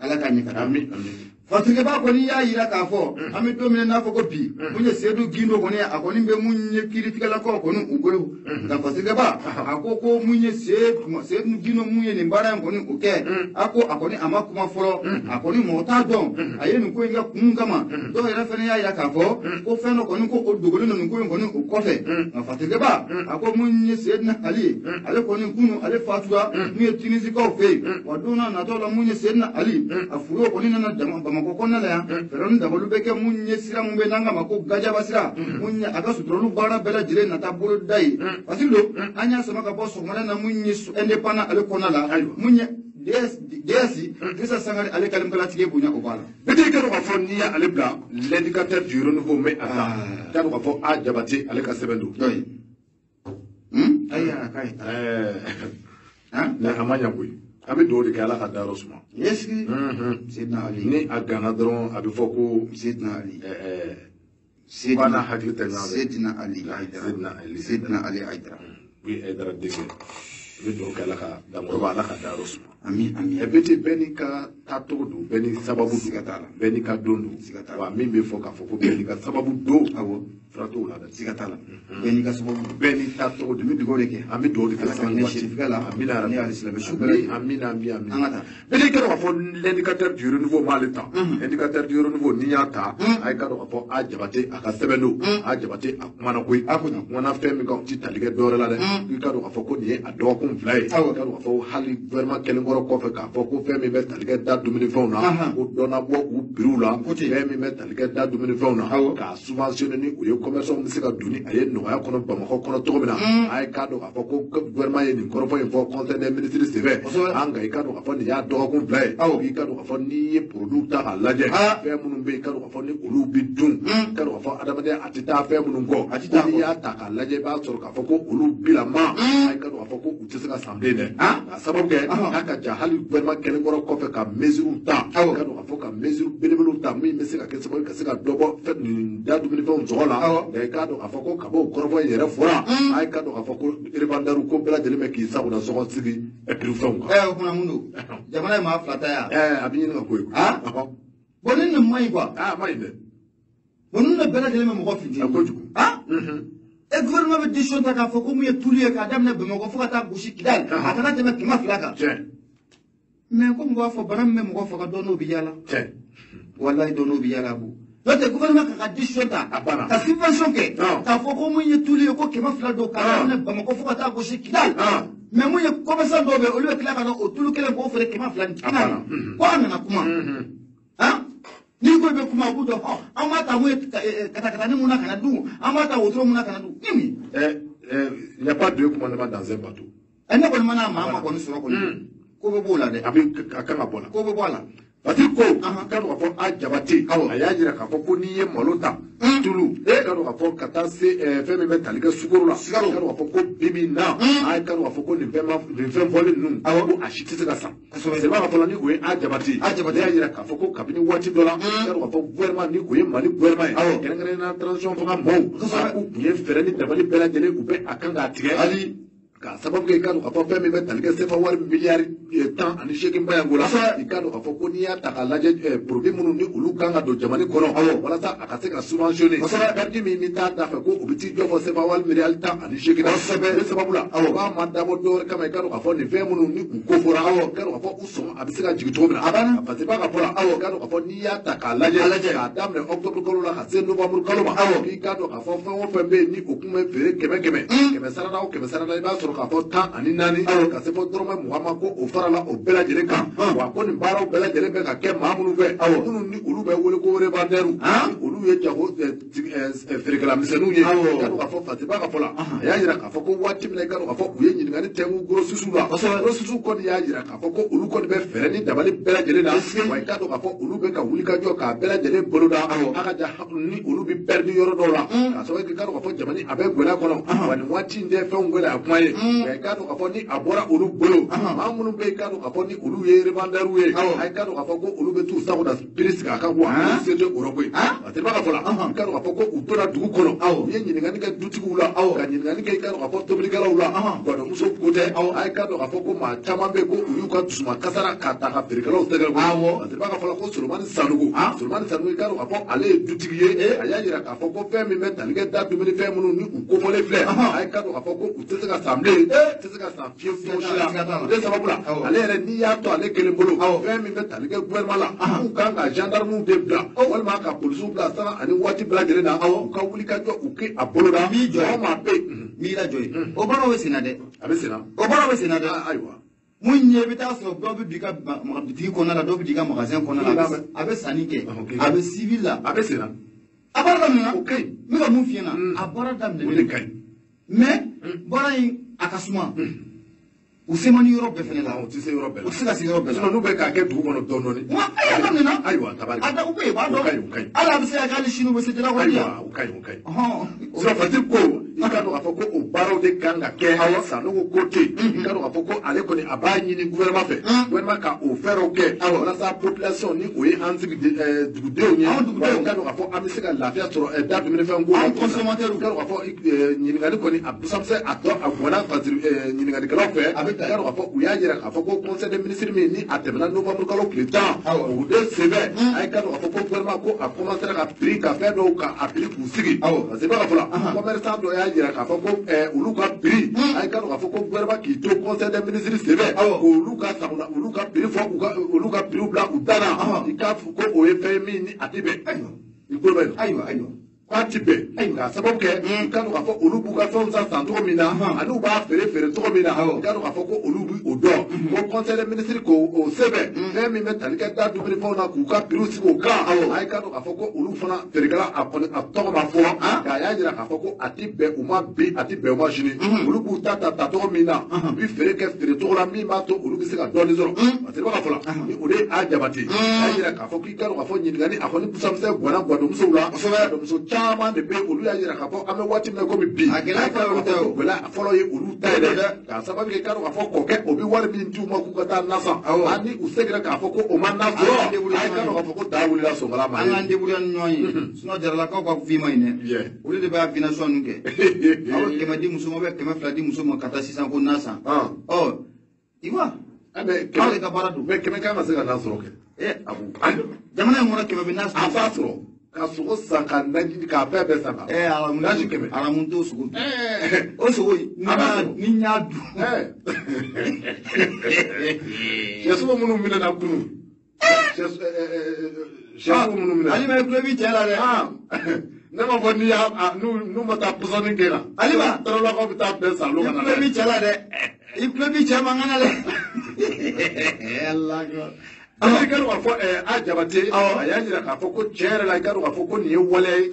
[SPEAKER 1] Ala k'a ɲɛ ka taa
[SPEAKER 2] ami ami
[SPEAKER 1] Fatigɛba kɔni y'a yira k'a fɔ an bɛ don min na n'a fɔ ko bi mun ye Seyidu Gindo kɔni a kɔni bɛ mun ye kiiritigɛlakaw kɔni u bolo nka Fatigɛba a ko ko mun ye Seyidu Gindo mun ye nin baara in kɔni o kɛ a ko a kɔni a ma kuma fɔlɔ a kɔni mɔgɔ t'a dɔn a ye nin ko in kɛ kun kama dɔw yɛrɛ fana y'a yira k'a fɔ ko fɛn dɔ kɔni ko o dogolen don nin ko in kɔni o kɔfɛ nka Fatigɛba a ko mun ye Seydina Ali ye ale kɔni kunun ale fatura mun ye Tunisikaw fɛ yen wa don n'a nataw la mun ye Seydina Ali a furu kɔni nana jama Bamakɔ kɔnɔna la yan fɛɛrɛ ni dabaliw bɛ kɛ mun ye sira mun bɛ n'an k'a ma ko Gajaba sira mun ye a ka suturali baara bɛɛ lajɛlen nata bolo da ye parce que don an y'a sama ka bɔ sɔgɔmada na mun ye indépendant ale kɔnɔna la mun ye DS Dirisa Sangare ale kalimakalatigi bonya o b'a la.
[SPEAKER 2] Ne t'i kɛ dɔn k'a fɔ n'i y'ale bila l'indicateur du renouveau mais a ta i t'a dɔn k'a fɔ a Jabate ale ka sɛbɛn don.
[SPEAKER 1] Ayi a ka ɲi.
[SPEAKER 2] A ma ɲɛ koyi. An bɛ dugawu de kɛ Ala ka dayɔrɔ suma.
[SPEAKER 1] Est-ce Seydina Ali.
[SPEAKER 2] Ni a ganna dɔrɔn a bɛ fɔ ko.
[SPEAKER 1] Seydina Ali.
[SPEAKER 2] Ko a n'a hakili tɛ ɲɔgɔn fɛ.
[SPEAKER 1] Seydina Ali Hayidara.
[SPEAKER 2] Seydina Ali.
[SPEAKER 1] Seydina Ali Hayidara.
[SPEAKER 2] U ye Hayidara denkɛ. I bɛ dugawu kɛ Ala ka dankɔrɔba Ala ka dayɔrɔ suma.
[SPEAKER 1] Ami ami.
[SPEAKER 2] Ɛ bɛ ten bɛɛ n'i ka taacogo don bɛɛ n'i sababu don.
[SPEAKER 1] Siga t'a la.
[SPEAKER 2] Bɛɛ n'i ka don don.
[SPEAKER 1] Siga t'a la.
[SPEAKER 2] Wa min bɛ fɔ k'a fɔ ko bɛɛ n'i ka sababu don.
[SPEAKER 1] Awɔ.
[SPEAKER 2] Fura t'o la dɛ.
[SPEAKER 1] Siga t'a la. Bɛɛ n'i ka sababu don.
[SPEAKER 2] Bɛɛ n'i taacogo don.
[SPEAKER 1] An bɛ dugawu de kɛ.
[SPEAKER 2] An bɛ dugawu de kɛ.
[SPEAKER 1] Ala ka hinɛ Serifukɛ la.
[SPEAKER 2] Amina.
[SPEAKER 1] Ani alisilamɛ su bɛɛ lajɛlen.
[SPEAKER 2] Amina amina amina.
[SPEAKER 1] An ka taa.
[SPEAKER 2] Bɛɛ n'i kɛ dɔn k'a fɔ l'indicateur du renouveau m'ale ta. Indicateur du renouveau n'i y'a ta. A ye ka dɔn k'a fɔ a Jabate a ka sɛbɛn don. A Jabate a kumana koyi.
[SPEAKER 1] A ko
[SPEAKER 2] a kumana fɛn min kan o ti tali kɛ dɔwɛrɛ la dɛ. I ka dɔn k'a fɔ ko nin ye a dɔgɔkun 2 ye.
[SPEAKER 1] Awɔ.
[SPEAKER 2] I ka dɔn k'a fɔ hali gouvernement kɛlen kɔ kɔrɔ kɔfɛ k'a fɔ ko fɛn min bɛ tali kɛ da dumunifɛnw na ko dɔ na bɔ u prix la fɛn min bɛ tali kɛ da dumunifɛnw na k'a subventionner ni o ye commerçant bɛ se ka don ni a ye nɔgɔya kɔnɔ Bamakɔ kɔnɔ cogo min na a ye k'a dɔn k'a fɔ ko gouvernement ye nin kɔrɔfɔ in fɔ conseil des ministres senfɛ an nka i k'a dɔn k'a fɔ nin y'a dɔgɔkun 2 ye i k'a dɔn k'a fɔ n'i ye produit ta k'a lajɛ fɛn minnu bɛ yen i k'a dɔn k'a fɔ ni olu bɛ dun i k'a dɔn k'a fɔ adamadenya a tɛ taa fɛn minnu kɔ n'i y'a ta k'a lajɛ i b'a sɔrɔ k'a fɔ ko olu bilama a k'a dɔn k'a fɔ ko u tɛ se ka san bilen dɛ k'a sababu kɛ k'a ka ja hali gouvernement kɛlen kɔrɔ kɔfɛ ka mesures ta i k'a dɔn k'a fɔ ka mesure belebelew ta min bɛ se ka kɛ sababu ye ka se ka dɔ bɔ fɛn nin da dumunifɛnw sɔngɔ la nka i k'a dɔn k'a fɔ ko ka bɔ o kɔrɔfɔ in yɛrɛ fɔra a k'a dɔn k'a fɔ ko revendeur ko bɛɛ lajɛlen bɛ k'i sagona sɔngɔ sigi prix fɛnw kan.
[SPEAKER 1] O kuma mun don jamana ye maa 2 ta ye
[SPEAKER 2] a bɛ ɲini ka ko ye koyi.
[SPEAKER 1] Bon nin nin man ɲi quoi.
[SPEAKER 2] A man ɲi dɛ.
[SPEAKER 1] Bon ninnu bɛɛ lajɛlen bɛ mɔgɔ fiti.
[SPEAKER 2] A kojugu.
[SPEAKER 1] E gouvernement bɛ décision ta k'a fɔ ko mun ye tulu ye k'a daminɛ Bamakɔ fo ka taa gosi Kidali a kana tɛmɛ 200 kan. Mais comme b'a fɔ bana min bɛ mɔgɔ faga dɔn n'o bɛ yaala. Walayi dɔn n'o bɛ yaala bo. N'o tɛ gouvernement ka décision ta. Ka subvention kɛ. K'a fɔ ko mun ye tulu ye ko 200 don k'a daminɛ Bamakɔ fo ka taa gosi Kidali. Mais mun ye commerçant dɔw bɛ olu bɛ tila ka na o tulu kelen k'o feere 240. Ko an nana kuma. N'i ko i bɛ kuma k'u dɔn an b'a ta mun ye katakatani mun na ka na dun an b'a ta wotoro mun na ka na dun ni min.
[SPEAKER 2] Il n'y a pas deux commandements dans un bateau.
[SPEAKER 1] Ne kɔni mana maa ma kɔni sɔrɔ kɔni ko bɛ b'o la dɛ.
[SPEAKER 2] A bɛ a kan ka bɔ la.
[SPEAKER 1] Ko bɛ bɔ a la.
[SPEAKER 2] Parce ko k'a dɔn k'a fɔ a Jabate a y'a jira k'a fɔ ko n'i ye malo ta tulu k'a dɔn k'a fɔ ka taa se fɛn min bɛ tali kɛ sukaro la k'a dɔn k'a fɔ ko bi bi in na a k'a dɔn k'a fɔ ko nin fɛn fɔlen ninnu ko a si tɛ se ka san. Sɛbɛn k'a fɔ la ni o ye a Jabate a y'a jira k'a fɔ ko kabini waati dɔ la k'a dɔn k'a fɔ gouvernement ni o ye Mali gouvernement ye kɛrɛnkɛrɛnnenya la transition fanga maaw k'u tun ye fɛɛrɛ ni dabali bɛɛ lajɛlen u bɛ a kan k'a tigɛ hali. K'a sababu kɛ i k'a dɔn k'a fɔ fɛn min bɛ tali kɛ CFA wari miliyari 18 bayanko la i k'a dɔn k'a fɔ ko n'i y'a ta k'a lajɛ produit minnu ni olu kan ka don jamana kɔnɔ walasa a ka se ka subventionner perdu min bɛ taa da fɛ ko o bɛ t'i jɔ fɔ CFA wari miliyari 18 na o sababu la o b'a ma dabɔ dɔwɛrɛ kama i k'a dɔn k'a fɔ nin fɛn minnu ni u ko fɔra i k'a dɔn k'a fɔ u sɔngɔ a bɛ se ka jigin cogo min na parce que b'a ka fɔ la i k'a dɔn k'a fɔ n'i y'a ta k'a lajɛ k'a daminɛ octobre kalo la ka se novembre kalo ma i k'a dɔn k'a fɔ fɛn o fɛn bɛ yen ni o kun bɛ feere 100 100 sarada o 100 sarada i b'a sɔrɔ k'a fɔ 14 ka se fɔ dɔrɔmɛ 20 ma ko o farala o bɛɛ lajɛlen kan wa ko nin baaraw bɛɛ lajɛlen bɛ ka kɛ maa minnu fɛ minnu ni olu bɛ wele ko revendeur olu ye jago feerekɛla misɛnninw ye i k'a dɔn k'a fɔ Fatiba ka fɔ la a y'a jira k'a fɔ ko waati min na i k'a dɔn k'a fɔ u ye ɲininkali tɛnku grossistes la grossistes kɔni y'a jira k'a fɔ ko olu kɔni bɛ fɛɛrɛ ni dabali bɛɛ lajɛlen na wa i k'a dɔn k'a fɔ olu bɛ ka wuli ka jɔ k'a bɛɛ lajɛlen boloda a ka ja ni olu bɛ perdu yɔrɔ dɔw la k'a sababu kɛ i k'a dɔn k'a fɔ jamana a bɛ gɛlɛya kɔnɔ wa nin waati in tɛ fɛnw gɛlɛya kuma ye. Nka i k'a dɔn k'a fɔ ni a bɔra olu bolo maa minnu bɛ yen i k'a dɔn k'a fɔ ni olu ye revendeur ye a k'a dɔn k'a fɔ ko olu bɛ t'u sago da prix sigi a kan wa olu se tɛ o rɔ koyi a tɛ ka fɔ la i k'a dɔn k'a fɔ ko u donna dugu kɔnɔ u ye ɲininkali kɛ dutigiw la ka ɲininkali kɛ i k'a dɔn k'a fɔ tobilikɛlaw la gwadɔmuso ko tɛ a k'a dɔn k'a fɔ ko maa caman bɛ yen ko u y'u ka dusuma kasara k'a ta ka feerekɛlaw sɛgɛrɛ koyi a tɛ ka fɔ la ko Solomani Sanogo Solomani Sanogo i k'a dɔn k'a fɔ ale ye dutigi ye a y'a jira k'a fɔ ko fɛn min bɛ tali kɛ da dumunifɛn minnu ni u kofɔlen filɛ a k'a dɔn k'a fɔ ko u tɛ se ka san bilen tɛ se ka san fiyewu fiyewu si la o de sababu la ale yɛrɛ n'i y'a to ale kelen bolo fɛn min bɛ tali kɛ gouvernement la k'u kan ka gendarmew de bila walima ka polisiw bila sanga ani waati bɛɛ lajɛlen na u ka wuli ka jɔ u kɛ a bolo da mɔgɔ maa bɛ yen
[SPEAKER 1] n b'i lajɔ yen o baaraw bɛ sen na dɛ
[SPEAKER 2] a bɛ sen na
[SPEAKER 1] o baaraw bɛ sen na dɛ
[SPEAKER 2] ayiwa
[SPEAKER 1] mun ye i bɛ taa sɔrɔ dɔw bɛ don i ka bitigi kɔnɔna la dɔw bɛ don i ka magasin kɔnɔna la a bɛ sanni kɛ a bɛ civil la
[SPEAKER 2] a bɛ sen na
[SPEAKER 1] a baara daminɛna
[SPEAKER 2] o ka ɲi
[SPEAKER 1] n bɛ ka mun f'i ɲɛna a baara daminɛna
[SPEAKER 2] o de ka ɲi
[SPEAKER 1] mais baara in a ka suma u se man di yɔrɔ bɛɛ fɛnɛ la
[SPEAKER 2] u tɛ se yɔrɔ bɛɛ la
[SPEAKER 1] u tɛ se ka se yɔrɔ bɛɛ la
[SPEAKER 2] sinon n'u bɛ k'a kɛ dugu kɔnɔ dɔɔnin dɔɔnin
[SPEAKER 1] wa ayi a daminɛna
[SPEAKER 2] ayiwa tabarika
[SPEAKER 1] a da u bɛ yen u b'a dɔn
[SPEAKER 2] o ka ɲi o ka ɲi
[SPEAKER 1] hali a bɛ se ka kɛ hali sini u bɛ se jalakɔrɔ yan
[SPEAKER 2] ayiwa o ka ɲi o ka ɲi sinon Fati ko i k'a dɔn k'a fɔ ko o baaraw de kan ka kɛ Sanogo ko ten i k'a dɔn k'a fɔ ko ale kɔni a b'a ɲini gouvernement fɛ gouvernement ka o fɛɛrɛw kɛ walasa population ni o ye an sigi dugudenw ye i k'a dɔn k'a fɔ an bɛ se ka lafiya sɔrɔ da dumunifɛn ko la
[SPEAKER 1] anw consommateurs
[SPEAKER 2] i k'a dɔn k'a fɔ ɲininkali kɔni a busanmisɛn a tɔ a gɔnna Fati ɲininkalikɛlaw fɛ i k'a dɔn k'a fɔ u y'a jira k'a fɔ ko conseil des ministres min ni a tɛmɛna novembre kalo tile 10 o de senfɛ a ye k'a dɔn k'a fɔ ko gouvernement ko a commencé ka prix ka fɛn dɔw ka a prix k'u sigi parce que i b'a ka fɔ la commerçant dɔ y'a jira k'a fɔ ko olu ka prix a ye k'a dɔn k'a fɔ ko gouvernement k'i to conseil des ministres senfɛ k'olu ka sagona olu ka prix fɔ u ka olu ka prix bila u da la i k'a fɔ ko o ye fɛn ye min ni a tɛ bɛn i kulo bɛ yen
[SPEAKER 1] ayiwa ayiwa
[SPEAKER 2] K'a ti bɛn k'a sababu kɛ i k'a dɔn k'a fɔ olu b'u ka fɛnw san cogo min na ani u b'a feere cogo min na i k'a dɔn k'a fɔ ko olu b'o dɔn ko conseil des ministres k'o sɛbɛn fɛn min bɛ tali kɛ da dumunifɛnw na k'u ka prix sigi o kan a ye k'a dɔn k'a fɔ ko olu fana feerekɛla a kɔni a tɔgɔ ma fɔ k'a y'a jira k'a fɔ ko a ti bɛn u ma bi a ti bɛn u ma sini olu b'u ta cogo min na u bɛ feere kɛ feere cogo la min b'a to olu bɛ se ka dɔɔnin sɔrɔ parce que i b'a fɔ la ni o de y'a Jabate a y'a jira k'a fɔ k'i k'a dɔn k'a fɔ ɲininkali a kɔni busamisɛn guwanna guwadonmusow la muso caman de bɛ olu y'a jira k'a fɔ an bɛ waati min na komi bi
[SPEAKER 1] a gɛlɛya fɔlɔ tɛ o
[SPEAKER 2] gɛlɛya fɔlɔ ye olu ta ye dɛ k'a sababu kɛ k'a dɔn k'a fɔ kɔkɛ o bɛ wari min d'u ma k'u ka taa na san ani u seginna k'a fɔ ko o ma na sɔrɔ a ye k'a dɔn k'a fɔ ko daa wulila sɔgɔla ma
[SPEAKER 1] an k'an débrouiller ni ɲɔgɔn ye sinon jaralakaw ka vie ma ɲi dɛ olu de b'a financement ninnu kɛ aw bɛ 100 di muso ma ou bien 200 di muso ma ka taa sisan ko na san ɔ i vois aw de ka baara don
[SPEAKER 2] mais 100 kan ka se ka na sɔrɔ kɛ
[SPEAKER 1] Abu jamana in kɔnɔ 100 bɛ na sɔrɔ
[SPEAKER 2] a b'a sɔrɔ ka sogo san ka naji k'a fɛn bɛɛ san ka
[SPEAKER 1] naji 100 aramu t'o sogo dun o sogo ni n y'a dun
[SPEAKER 2] sɛsogo minnu minɛna kunun sɛsogo minnu minɛna
[SPEAKER 1] Alima i tulo b'i cɛ la dɛ
[SPEAKER 2] ne m'a fɔ n'i y'a n'u ma taa pɔsɔni kɛ la
[SPEAKER 1] Alima
[SPEAKER 2] tɔrɔlakaw bɛ taa bɛɛ san
[SPEAKER 1] i tulo b'i cɛ la dɛ i tulo b'i cɛ ma n kana dɛ Ala
[SPEAKER 2] i k'a dɔn k'a fɔ a Jabate a y'a jira k'a fɔ ko tiɲɛ yɛrɛ la i k'a dɔn k'a fɔ ko nin ye waleya ye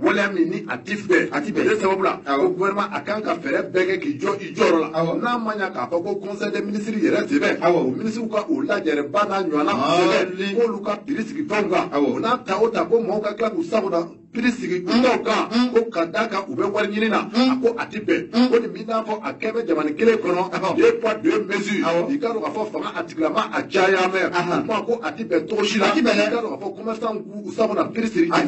[SPEAKER 2] waleya min ni a ti bɛn o sababu la ko gouvernement a kan ka fɛɛrɛ bɛɛ kɛ k'i jɔ i jɔyɔrɔ la n'a ma ɲa k'a fɔ ko conseil des ministres yɛrɛ sɛbɛn o ministres ka o lajɛrɛba n'a ɲɔgɔnna sɛbɛn k'olu ka prix sigi fɛnw kan o n'a ta o ta ko mɔgɔw ka tila k'u sago na prix sigi fɛnw kan ko ka d'a kan u bɛ wari ɲini na a ko a ti bɛn ko nin b'i n'a fɔ a kɛ bɛ jamana kelen kɔnɔ 2 poids 2 mesures i k'a dɔn k'a fɔ fanga a tigilama a caya mɛ o kuma ko a ti bɛn cogo si la i k'a dɔn k'a fɔ commerçant k'u sago na prix sigi fɛn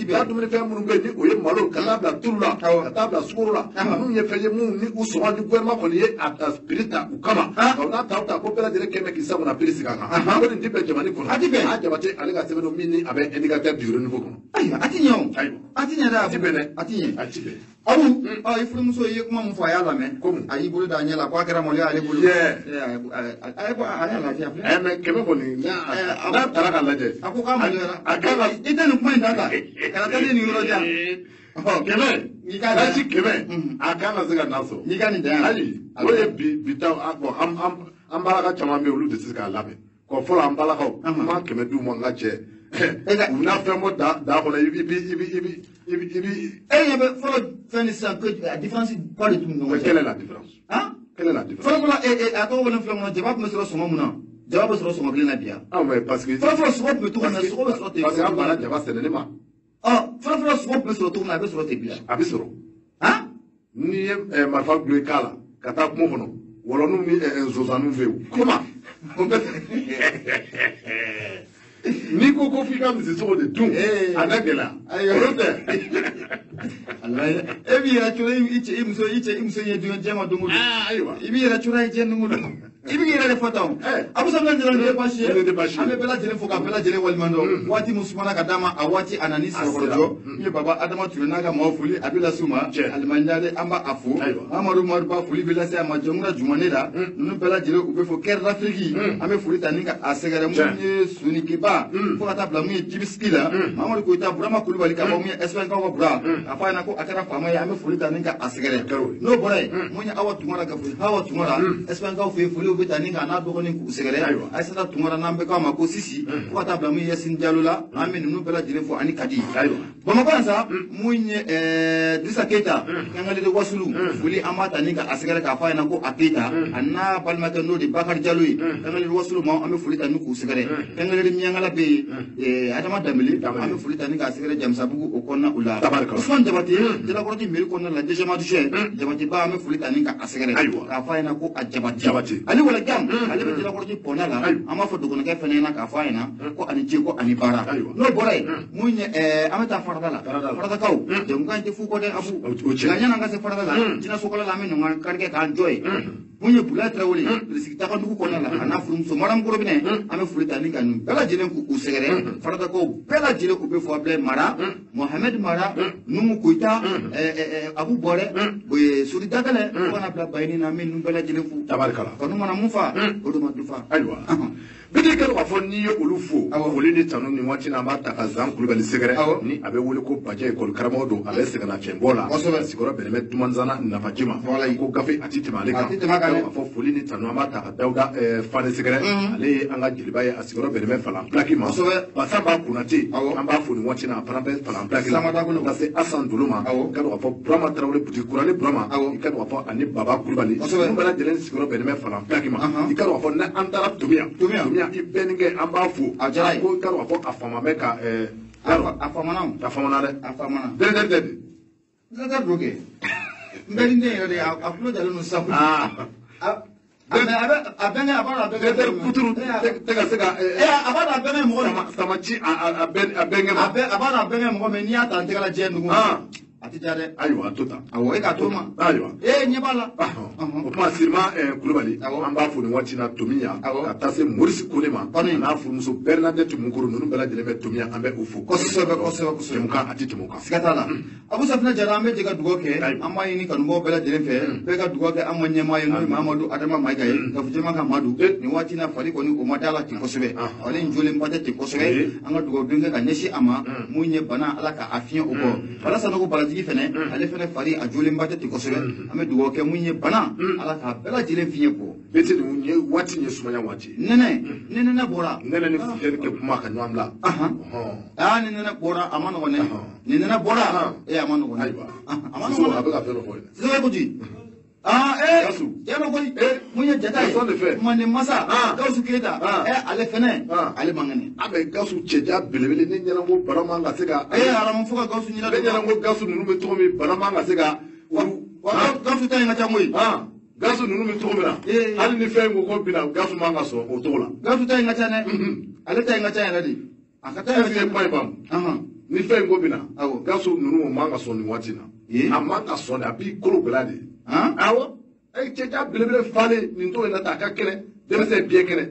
[SPEAKER 2] kan dumunifɛn minnu bɛ yen ni o ye malo ka taa bila tulu la ka taa bila sukaro la ninnu ye fɛn ye minnu ni u sɔngɔ ni gouvernement kɔni ye a prix ta u kama nka n'a ta o ta ko bɛɛ lajɛlen kɛn bɛ k'i sago na prix sigi a kan ko nin ti bɛn jamana kɔnɔ a Jabate ale ka sɛbɛn don min ni a bɛ indicateur du renouveau kɔnɔ.
[SPEAKER 1] Ayiwa a ti ɲɛ o a ti ɲɛ dɛ
[SPEAKER 2] a ti bɛn dɛ
[SPEAKER 1] a ti ɲɛ
[SPEAKER 2] a ti bɛn.
[SPEAKER 1] Abu i furumuso i ye kuma min fɔ a y'a lamɛn a y'i bolo da a ɲɛ la ko a kɛra maloya ale bolo a y'a lafiya filɛ.
[SPEAKER 2] Mais 100 kɔni n'a taara k'a lajɛ.
[SPEAKER 1] A ko k'a maloyara a kan ka i tɛ nin kuma in ta kan kana taa ne nin yɔrɔ jan.
[SPEAKER 2] 100 nasi 100 a kan ka se ka na sɔrɔ.
[SPEAKER 1] N'i ka nin dan yan.
[SPEAKER 2] Ayi o ye bi ta bon an balaka caman bɛ yen olu tɛ se k'a labɛn kɔ fɔlɔ an balakaw an b'a 100 d'u ma n ka cɛ. U bɛna fɛn bɔ da kɔnɔ i bi
[SPEAKER 1] E ɲɛ bɛ fɔlɔ fɛn ni sisan a différence ba de t'u ni ɲɔgɔn cɛ.
[SPEAKER 2] Quelle est la différence? Quelle est la différence?
[SPEAKER 1] Fɔlɔ fɔlɔ a tɔgɔ bɔ ne filɛ kɔnɔ jaba tun bɛ sɔrɔ sɔngɔ mun na jaba bɛ sɔrɔ sɔngɔ kelen na bi yan.
[SPEAKER 2] Ah mais parce que.
[SPEAKER 1] Fɔlɔ fɔlɔ sogo tun bɛ cogo min na sogo bɛ sɔrɔ ten.
[SPEAKER 2] Parce que an banna jaba sɛnɛni ma.
[SPEAKER 1] Fɔlɔ fɔlɔ sogo tun bɛ sɔrɔ cogo min na a bɛ sɔrɔ ten bi yan.
[SPEAKER 2] A bɛ sɔrɔ. N'i ye marifa gulon i kan la ka taa kungo kɔnɔ wɔlɔninw ni zonzanninw bɛ yen kuma. N'i ko ko f'i ka misi sogo de dun a da gɛlɛya o tɛ.
[SPEAKER 1] E b'i yɛrɛ coolo i muso i cɛ i muso ye diɲɛ jɛma don o don.
[SPEAKER 2] Ayiwa
[SPEAKER 1] i b'i yɛrɛ coolo i cɛ don o don. I b'i yɛrɛ de fɔ tan o. Abu Samina Jara nin ye baasi ye. An bɛ bɛɛ lajɛlen fo ka bɛɛ lajɛlen waleɲuman dɔn. Waati min sumana ka d'a ma a waati a nana ni sɛbɛkɔrɔ jɔ. Min ye baba Adama Ture n'a ka maaw foli a bɛ lase u ma. Alimani Ɲare an b'a fo. Amadu Umaru Ba foli bɛ lase a ma Jɔnkura Jumane la. Ninnu bɛɛ lajɛlen u bɛ fo Cœur d'Afrique. An bɛ foli ta ni ka a sɛgɛrɛ mun ye Sonikeba fo ka taa bila mun ye Jibisigi la. Mamadu Koyita Burama Kulubali ka bɔ mun ye Espagne kaw ka Bura. A fɔ a ɲɛna ko a kɛra faama ye an bɛ foli ta ni ka a sɛgɛrɛ. N'o bɔra yen mun ye Awa Tunkara ka foli Awa Tunkara Espagne kaw fɛ yen foli bɛ taa ni k'a n'a dɔgɔnin k'u sɛgɛrɛ Ayisata Tunkara n'an bɛ k'a ma ko Sisi fo ka taa bila mun ye Yasini Jalo la an bɛ ninnu bɛɛ lajɛlen fo ani Kadi. Bamakɔ yan sa mun ye Dirisa Keyita Kangalede Wasulu foli an b'a ta ni ka a sɛgɛrɛ k'a fɔ a ɲɛna ko a Keyita a n'a balimakɛ n'o de Bakari Jalo ye Kangalede Wasulu ma an bɛ foli ta ni k'u sɛgɛrɛ Kangalede Miyankala bɛ yen Adama Danbele an bɛ foli ta ni k'a sɛgɛrɛ Jamisabugu o kɔnɔna o la Usumani Jabate Jalakɔrɔji mairie kɔnɔna la Dejama Dusɛ Jabate ba an bɛ foli ta ni k'a sɛgɛrɛ k'a fɔ a ɲɛna ko a Jabate ale wala jam ale bɛ Jalakɔrɔji pɔnna la an b'a fɔ dɔgɔnɔkɛ fana ɲɛna k'a fɔ a ɲɛna ko ani ce ko ani baara n'o bɔra yen mun ye an bɛ taa farada la faradakaw jamukan in tɛ fu kɔ dɛ Abu nka yan'an ka se farada la jinɛsokala la an bɛ ɲɔgɔn karikɛ k'an jɔ yen. Mun ye Bulayi Tarawele Bilisigi Tagadugu kɔnɔna la a n'a furumuso Maramu Korobinɛ an bɛ foli ta ni ka nin bɛɛ lajɛlen k'u sɛgɛrɛ Faratakaw bɛɛ lajɛlen k'u bɛ fɔ Abulayi Mara Mohamed Mara Numu Koyita Abu Bɔrɛ Sori Dakɛlɛ fo ka na bila Bayini na an bɛ ninnu bɛɛ lajɛlen fo.
[SPEAKER 2] Tabarikala.
[SPEAKER 1] Kanu mana mun fa o de ma du fa.
[SPEAKER 2] Ayiwa. Bidi kɛlen k'a fɔ n'i ye olu fo foli ni tanu nin waati na an b'a ta ka Zan Kulubali sɛgɛrɛ ni a bɛ wele ko Bajɛ ekɔli karamɔgɔ don a bɛ sɛgɛnnafiɲɛbɔ la sigiyɔrɔ bɛnnen bɛ Dumanzana nafaji ma ko gafe a ti tɛmɛ ale kan k'a fɔ foli ni tanu an b'a ta ka Dawuda Fane sɛgɛrɛ ale ye an ka jeliba ye a sigiyɔrɔ bɛnnen bɛ Falan Pilaki ma Basamba Konate an b'a fo nin waati na a fana bɛ Falan Pilaki la ka se Asan Dolo ma i ka dɔn k'a fɔ Burama Tarawele butigi kurani Burama i ka dɔn k'a fɔ ani Baba Kulubali ninnu bɛɛ lajɛlen sigiyɔrɔ bɛnnen bɛ Falan Pilaki ma i ka dɔn k'a fɔ n'an taara Tomiya i bɛɛ kɛ an b'a fo a diyara ye ko i ka dɔn k'a fɔ a faama bɛ ka
[SPEAKER 1] a faamana
[SPEAKER 2] a faamana dɛ
[SPEAKER 1] a faamana
[SPEAKER 2] dɛrɛ
[SPEAKER 1] dɛrɛ don kɛ n bɛ ni den yɛrɛ de ye a tulo jalen don sisan a bɛnkɛ a b'a dɔn a bɛnkɛ
[SPEAKER 2] dɛrɛ kuturu tɛ ka se ka
[SPEAKER 1] a b'a dɔn a bɛnkɛ mɔgɔ de
[SPEAKER 2] sama ci a bɛnkɛ ma
[SPEAKER 1] a b'a dɔn a bɛnkɛ mɔgɔ min n'i y'a ta n tɛgɛ la jɛ nugu a ti diya dɛ.
[SPEAKER 2] Ayiwa a to tan.
[SPEAKER 1] Awɔ e k'a to ma.
[SPEAKER 2] Ayiwa.
[SPEAKER 1] Ee ɲɛ b'a la.
[SPEAKER 2] O tuma Sirima Kulubali. An b'a fo nin waati na Tomiya. Ka taa se Morisi Kone ma. A n'a furumuso Bernadette Mukuru ninnu bɛɛ lajɛlen bɛ Tomiya an bɛ u fo.
[SPEAKER 1] Kosɛbɛ kosɛbɛ kosɛbɛ.
[SPEAKER 2] Jɛmukan a ti tɛmɛ o kan.
[SPEAKER 1] Siga t'a la. Abu Safinɛ Jara an bɛ jɛ ka dugawu kɛ. An b'a ɲini kanubagaw bɛɛ lajɛlen fɛ. Bɛɛ ka dugawu kɛ an ka ɲɛmaa ye n'o ye Mahamadu Adama Mayiga ye. Gafu jɛman ka Madu. Nin waati in na fali kɔni o ma d'a la ten kosɛbɛ. Ale in jolenba tɛ ten kosɛbɛ. An ka dugawu don kɛ ka ɲɛsin a ma. Mun ye bana Ala ka a fiɲɛ o kɔ. Bala Sanogo Balajigi fɛnɛ ale fɛnɛ fari a jolenba tɛ ten kosɛbɛ. An bɛ dugawu kɛ mun ye bana Ala k'a bɛɛ lajɛlen fiɲɛ bɔ.
[SPEAKER 2] Bete nin ye waati ye sumaya waati.
[SPEAKER 1] Nɛnɛ ni nɛnɛ bɔra.
[SPEAKER 2] Nɛnɛ ni funteni kɛ kuma ka ɲɔgɔn bila.
[SPEAKER 1] Aa ni nɛnɛ bɔra a ma nɔgɔn dɛ. Ni nɛnɛ bɔra a ma nɔgɔn dɛ.
[SPEAKER 2] Ayiwa
[SPEAKER 1] a ma nɔgɔn dɛ.
[SPEAKER 2] A bɛ ka fɛn dɔ fɔ yen.
[SPEAKER 1] Sisan ko di.
[SPEAKER 2] Gawusu.
[SPEAKER 1] Yalo koyi. Mun ye jata ye. Manden masa. Gawusu Keyita. Ale fɛnɛ. Ale man kɛnɛ.
[SPEAKER 2] A bɛ Gawusu cɛja belebele ne ɲɛna ko bana man ka se ka.
[SPEAKER 1] Haramu fo ka Gawusu ɲɛna.
[SPEAKER 2] Ne ɲɛna ko Gawusu ninnu bɛ cogo min bana man ka se ka.
[SPEAKER 1] Gawusu ta in ka ca koyi.
[SPEAKER 2] Gawusu ninnu bɛ cogo min na. Hali ni fɛn ko ko bina Gawusu man ka sɔn o cogo la.
[SPEAKER 1] Gawusu ta in ka ca dɛ. Ale ta in ka ca yɛrɛ de. A ka taa
[SPEAKER 2] yɛrɛ kuma in faamu. Ni fɛn ko bina. Gawusu ninnu o man ka sɔn nin waati na. A man ka sɔn de a b'i kolo gɛlɛya de. Awɔ cɛja belebele falen nin to in na tan a ka kɛnɛ denmisɛn biyɛn kɛnɛ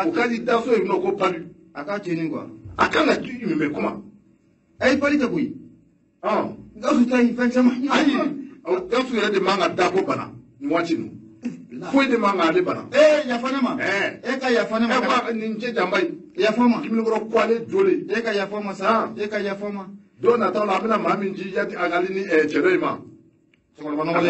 [SPEAKER 2] o ka di da so yen nɔ ko palu.
[SPEAKER 1] A k'a tiɲɛni quoi.
[SPEAKER 2] A kan ka mɛ kuma.
[SPEAKER 1] Ayi pali tɛ koyi. Gawusu ta in fɛn caman.
[SPEAKER 2] Ayi Gawusu yɛrɛ de man ka da ko bana nin waati ninnu foyi de man k'ale bana.
[SPEAKER 1] Yafa ne ma. E ka yafa ne ma.
[SPEAKER 2] E nin cɛ janba in.
[SPEAKER 1] Yafa ma.
[SPEAKER 2] Kiminikɔrɔ ko ale joli.
[SPEAKER 1] E ka yafa ma sa. E ka yafa ma.
[SPEAKER 2] Don nataw la a bɛna maa min ci yati a ni cɛ dɔ in ma. A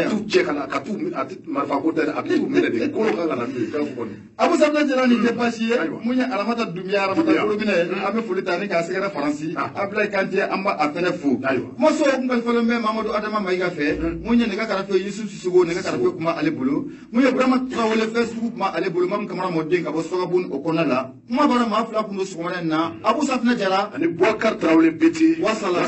[SPEAKER 2] t'u cɛ ka na ka t'u a tɛ marifa ko tɛ dɛ a bɛ t'u minɛ de kolo kan ka na n'u ye Gawusu kɔni.
[SPEAKER 1] Abu Safinɛ Jara nin tɛ baasi ye mun ye Aramata Dunbiya Aramata Korobinɛ ye an bɛ foli ta ni k'a sɛgɛrɛ Faransi Abulayi Kante an b'a a fɛnɛ fo. Kumaso kun kalifalen bɛ Mamadu Adama Mayiga fɛ mun ye nɛgɛ karafe Yusufu Sisoko nɛgɛ karafe kun b'ale bolo mun ye Burama Tarawele fɛn sugu kun b'ale bolo Mamu Kamara mɔden ka bɔ Sɔgɔbon o kɔnɔna la kuma bɔra maa fila kun don sɔgɔmada in na Abu Safinɛ Jara
[SPEAKER 2] ani Boubacar Tarawele Bete.
[SPEAKER 1] Wasala.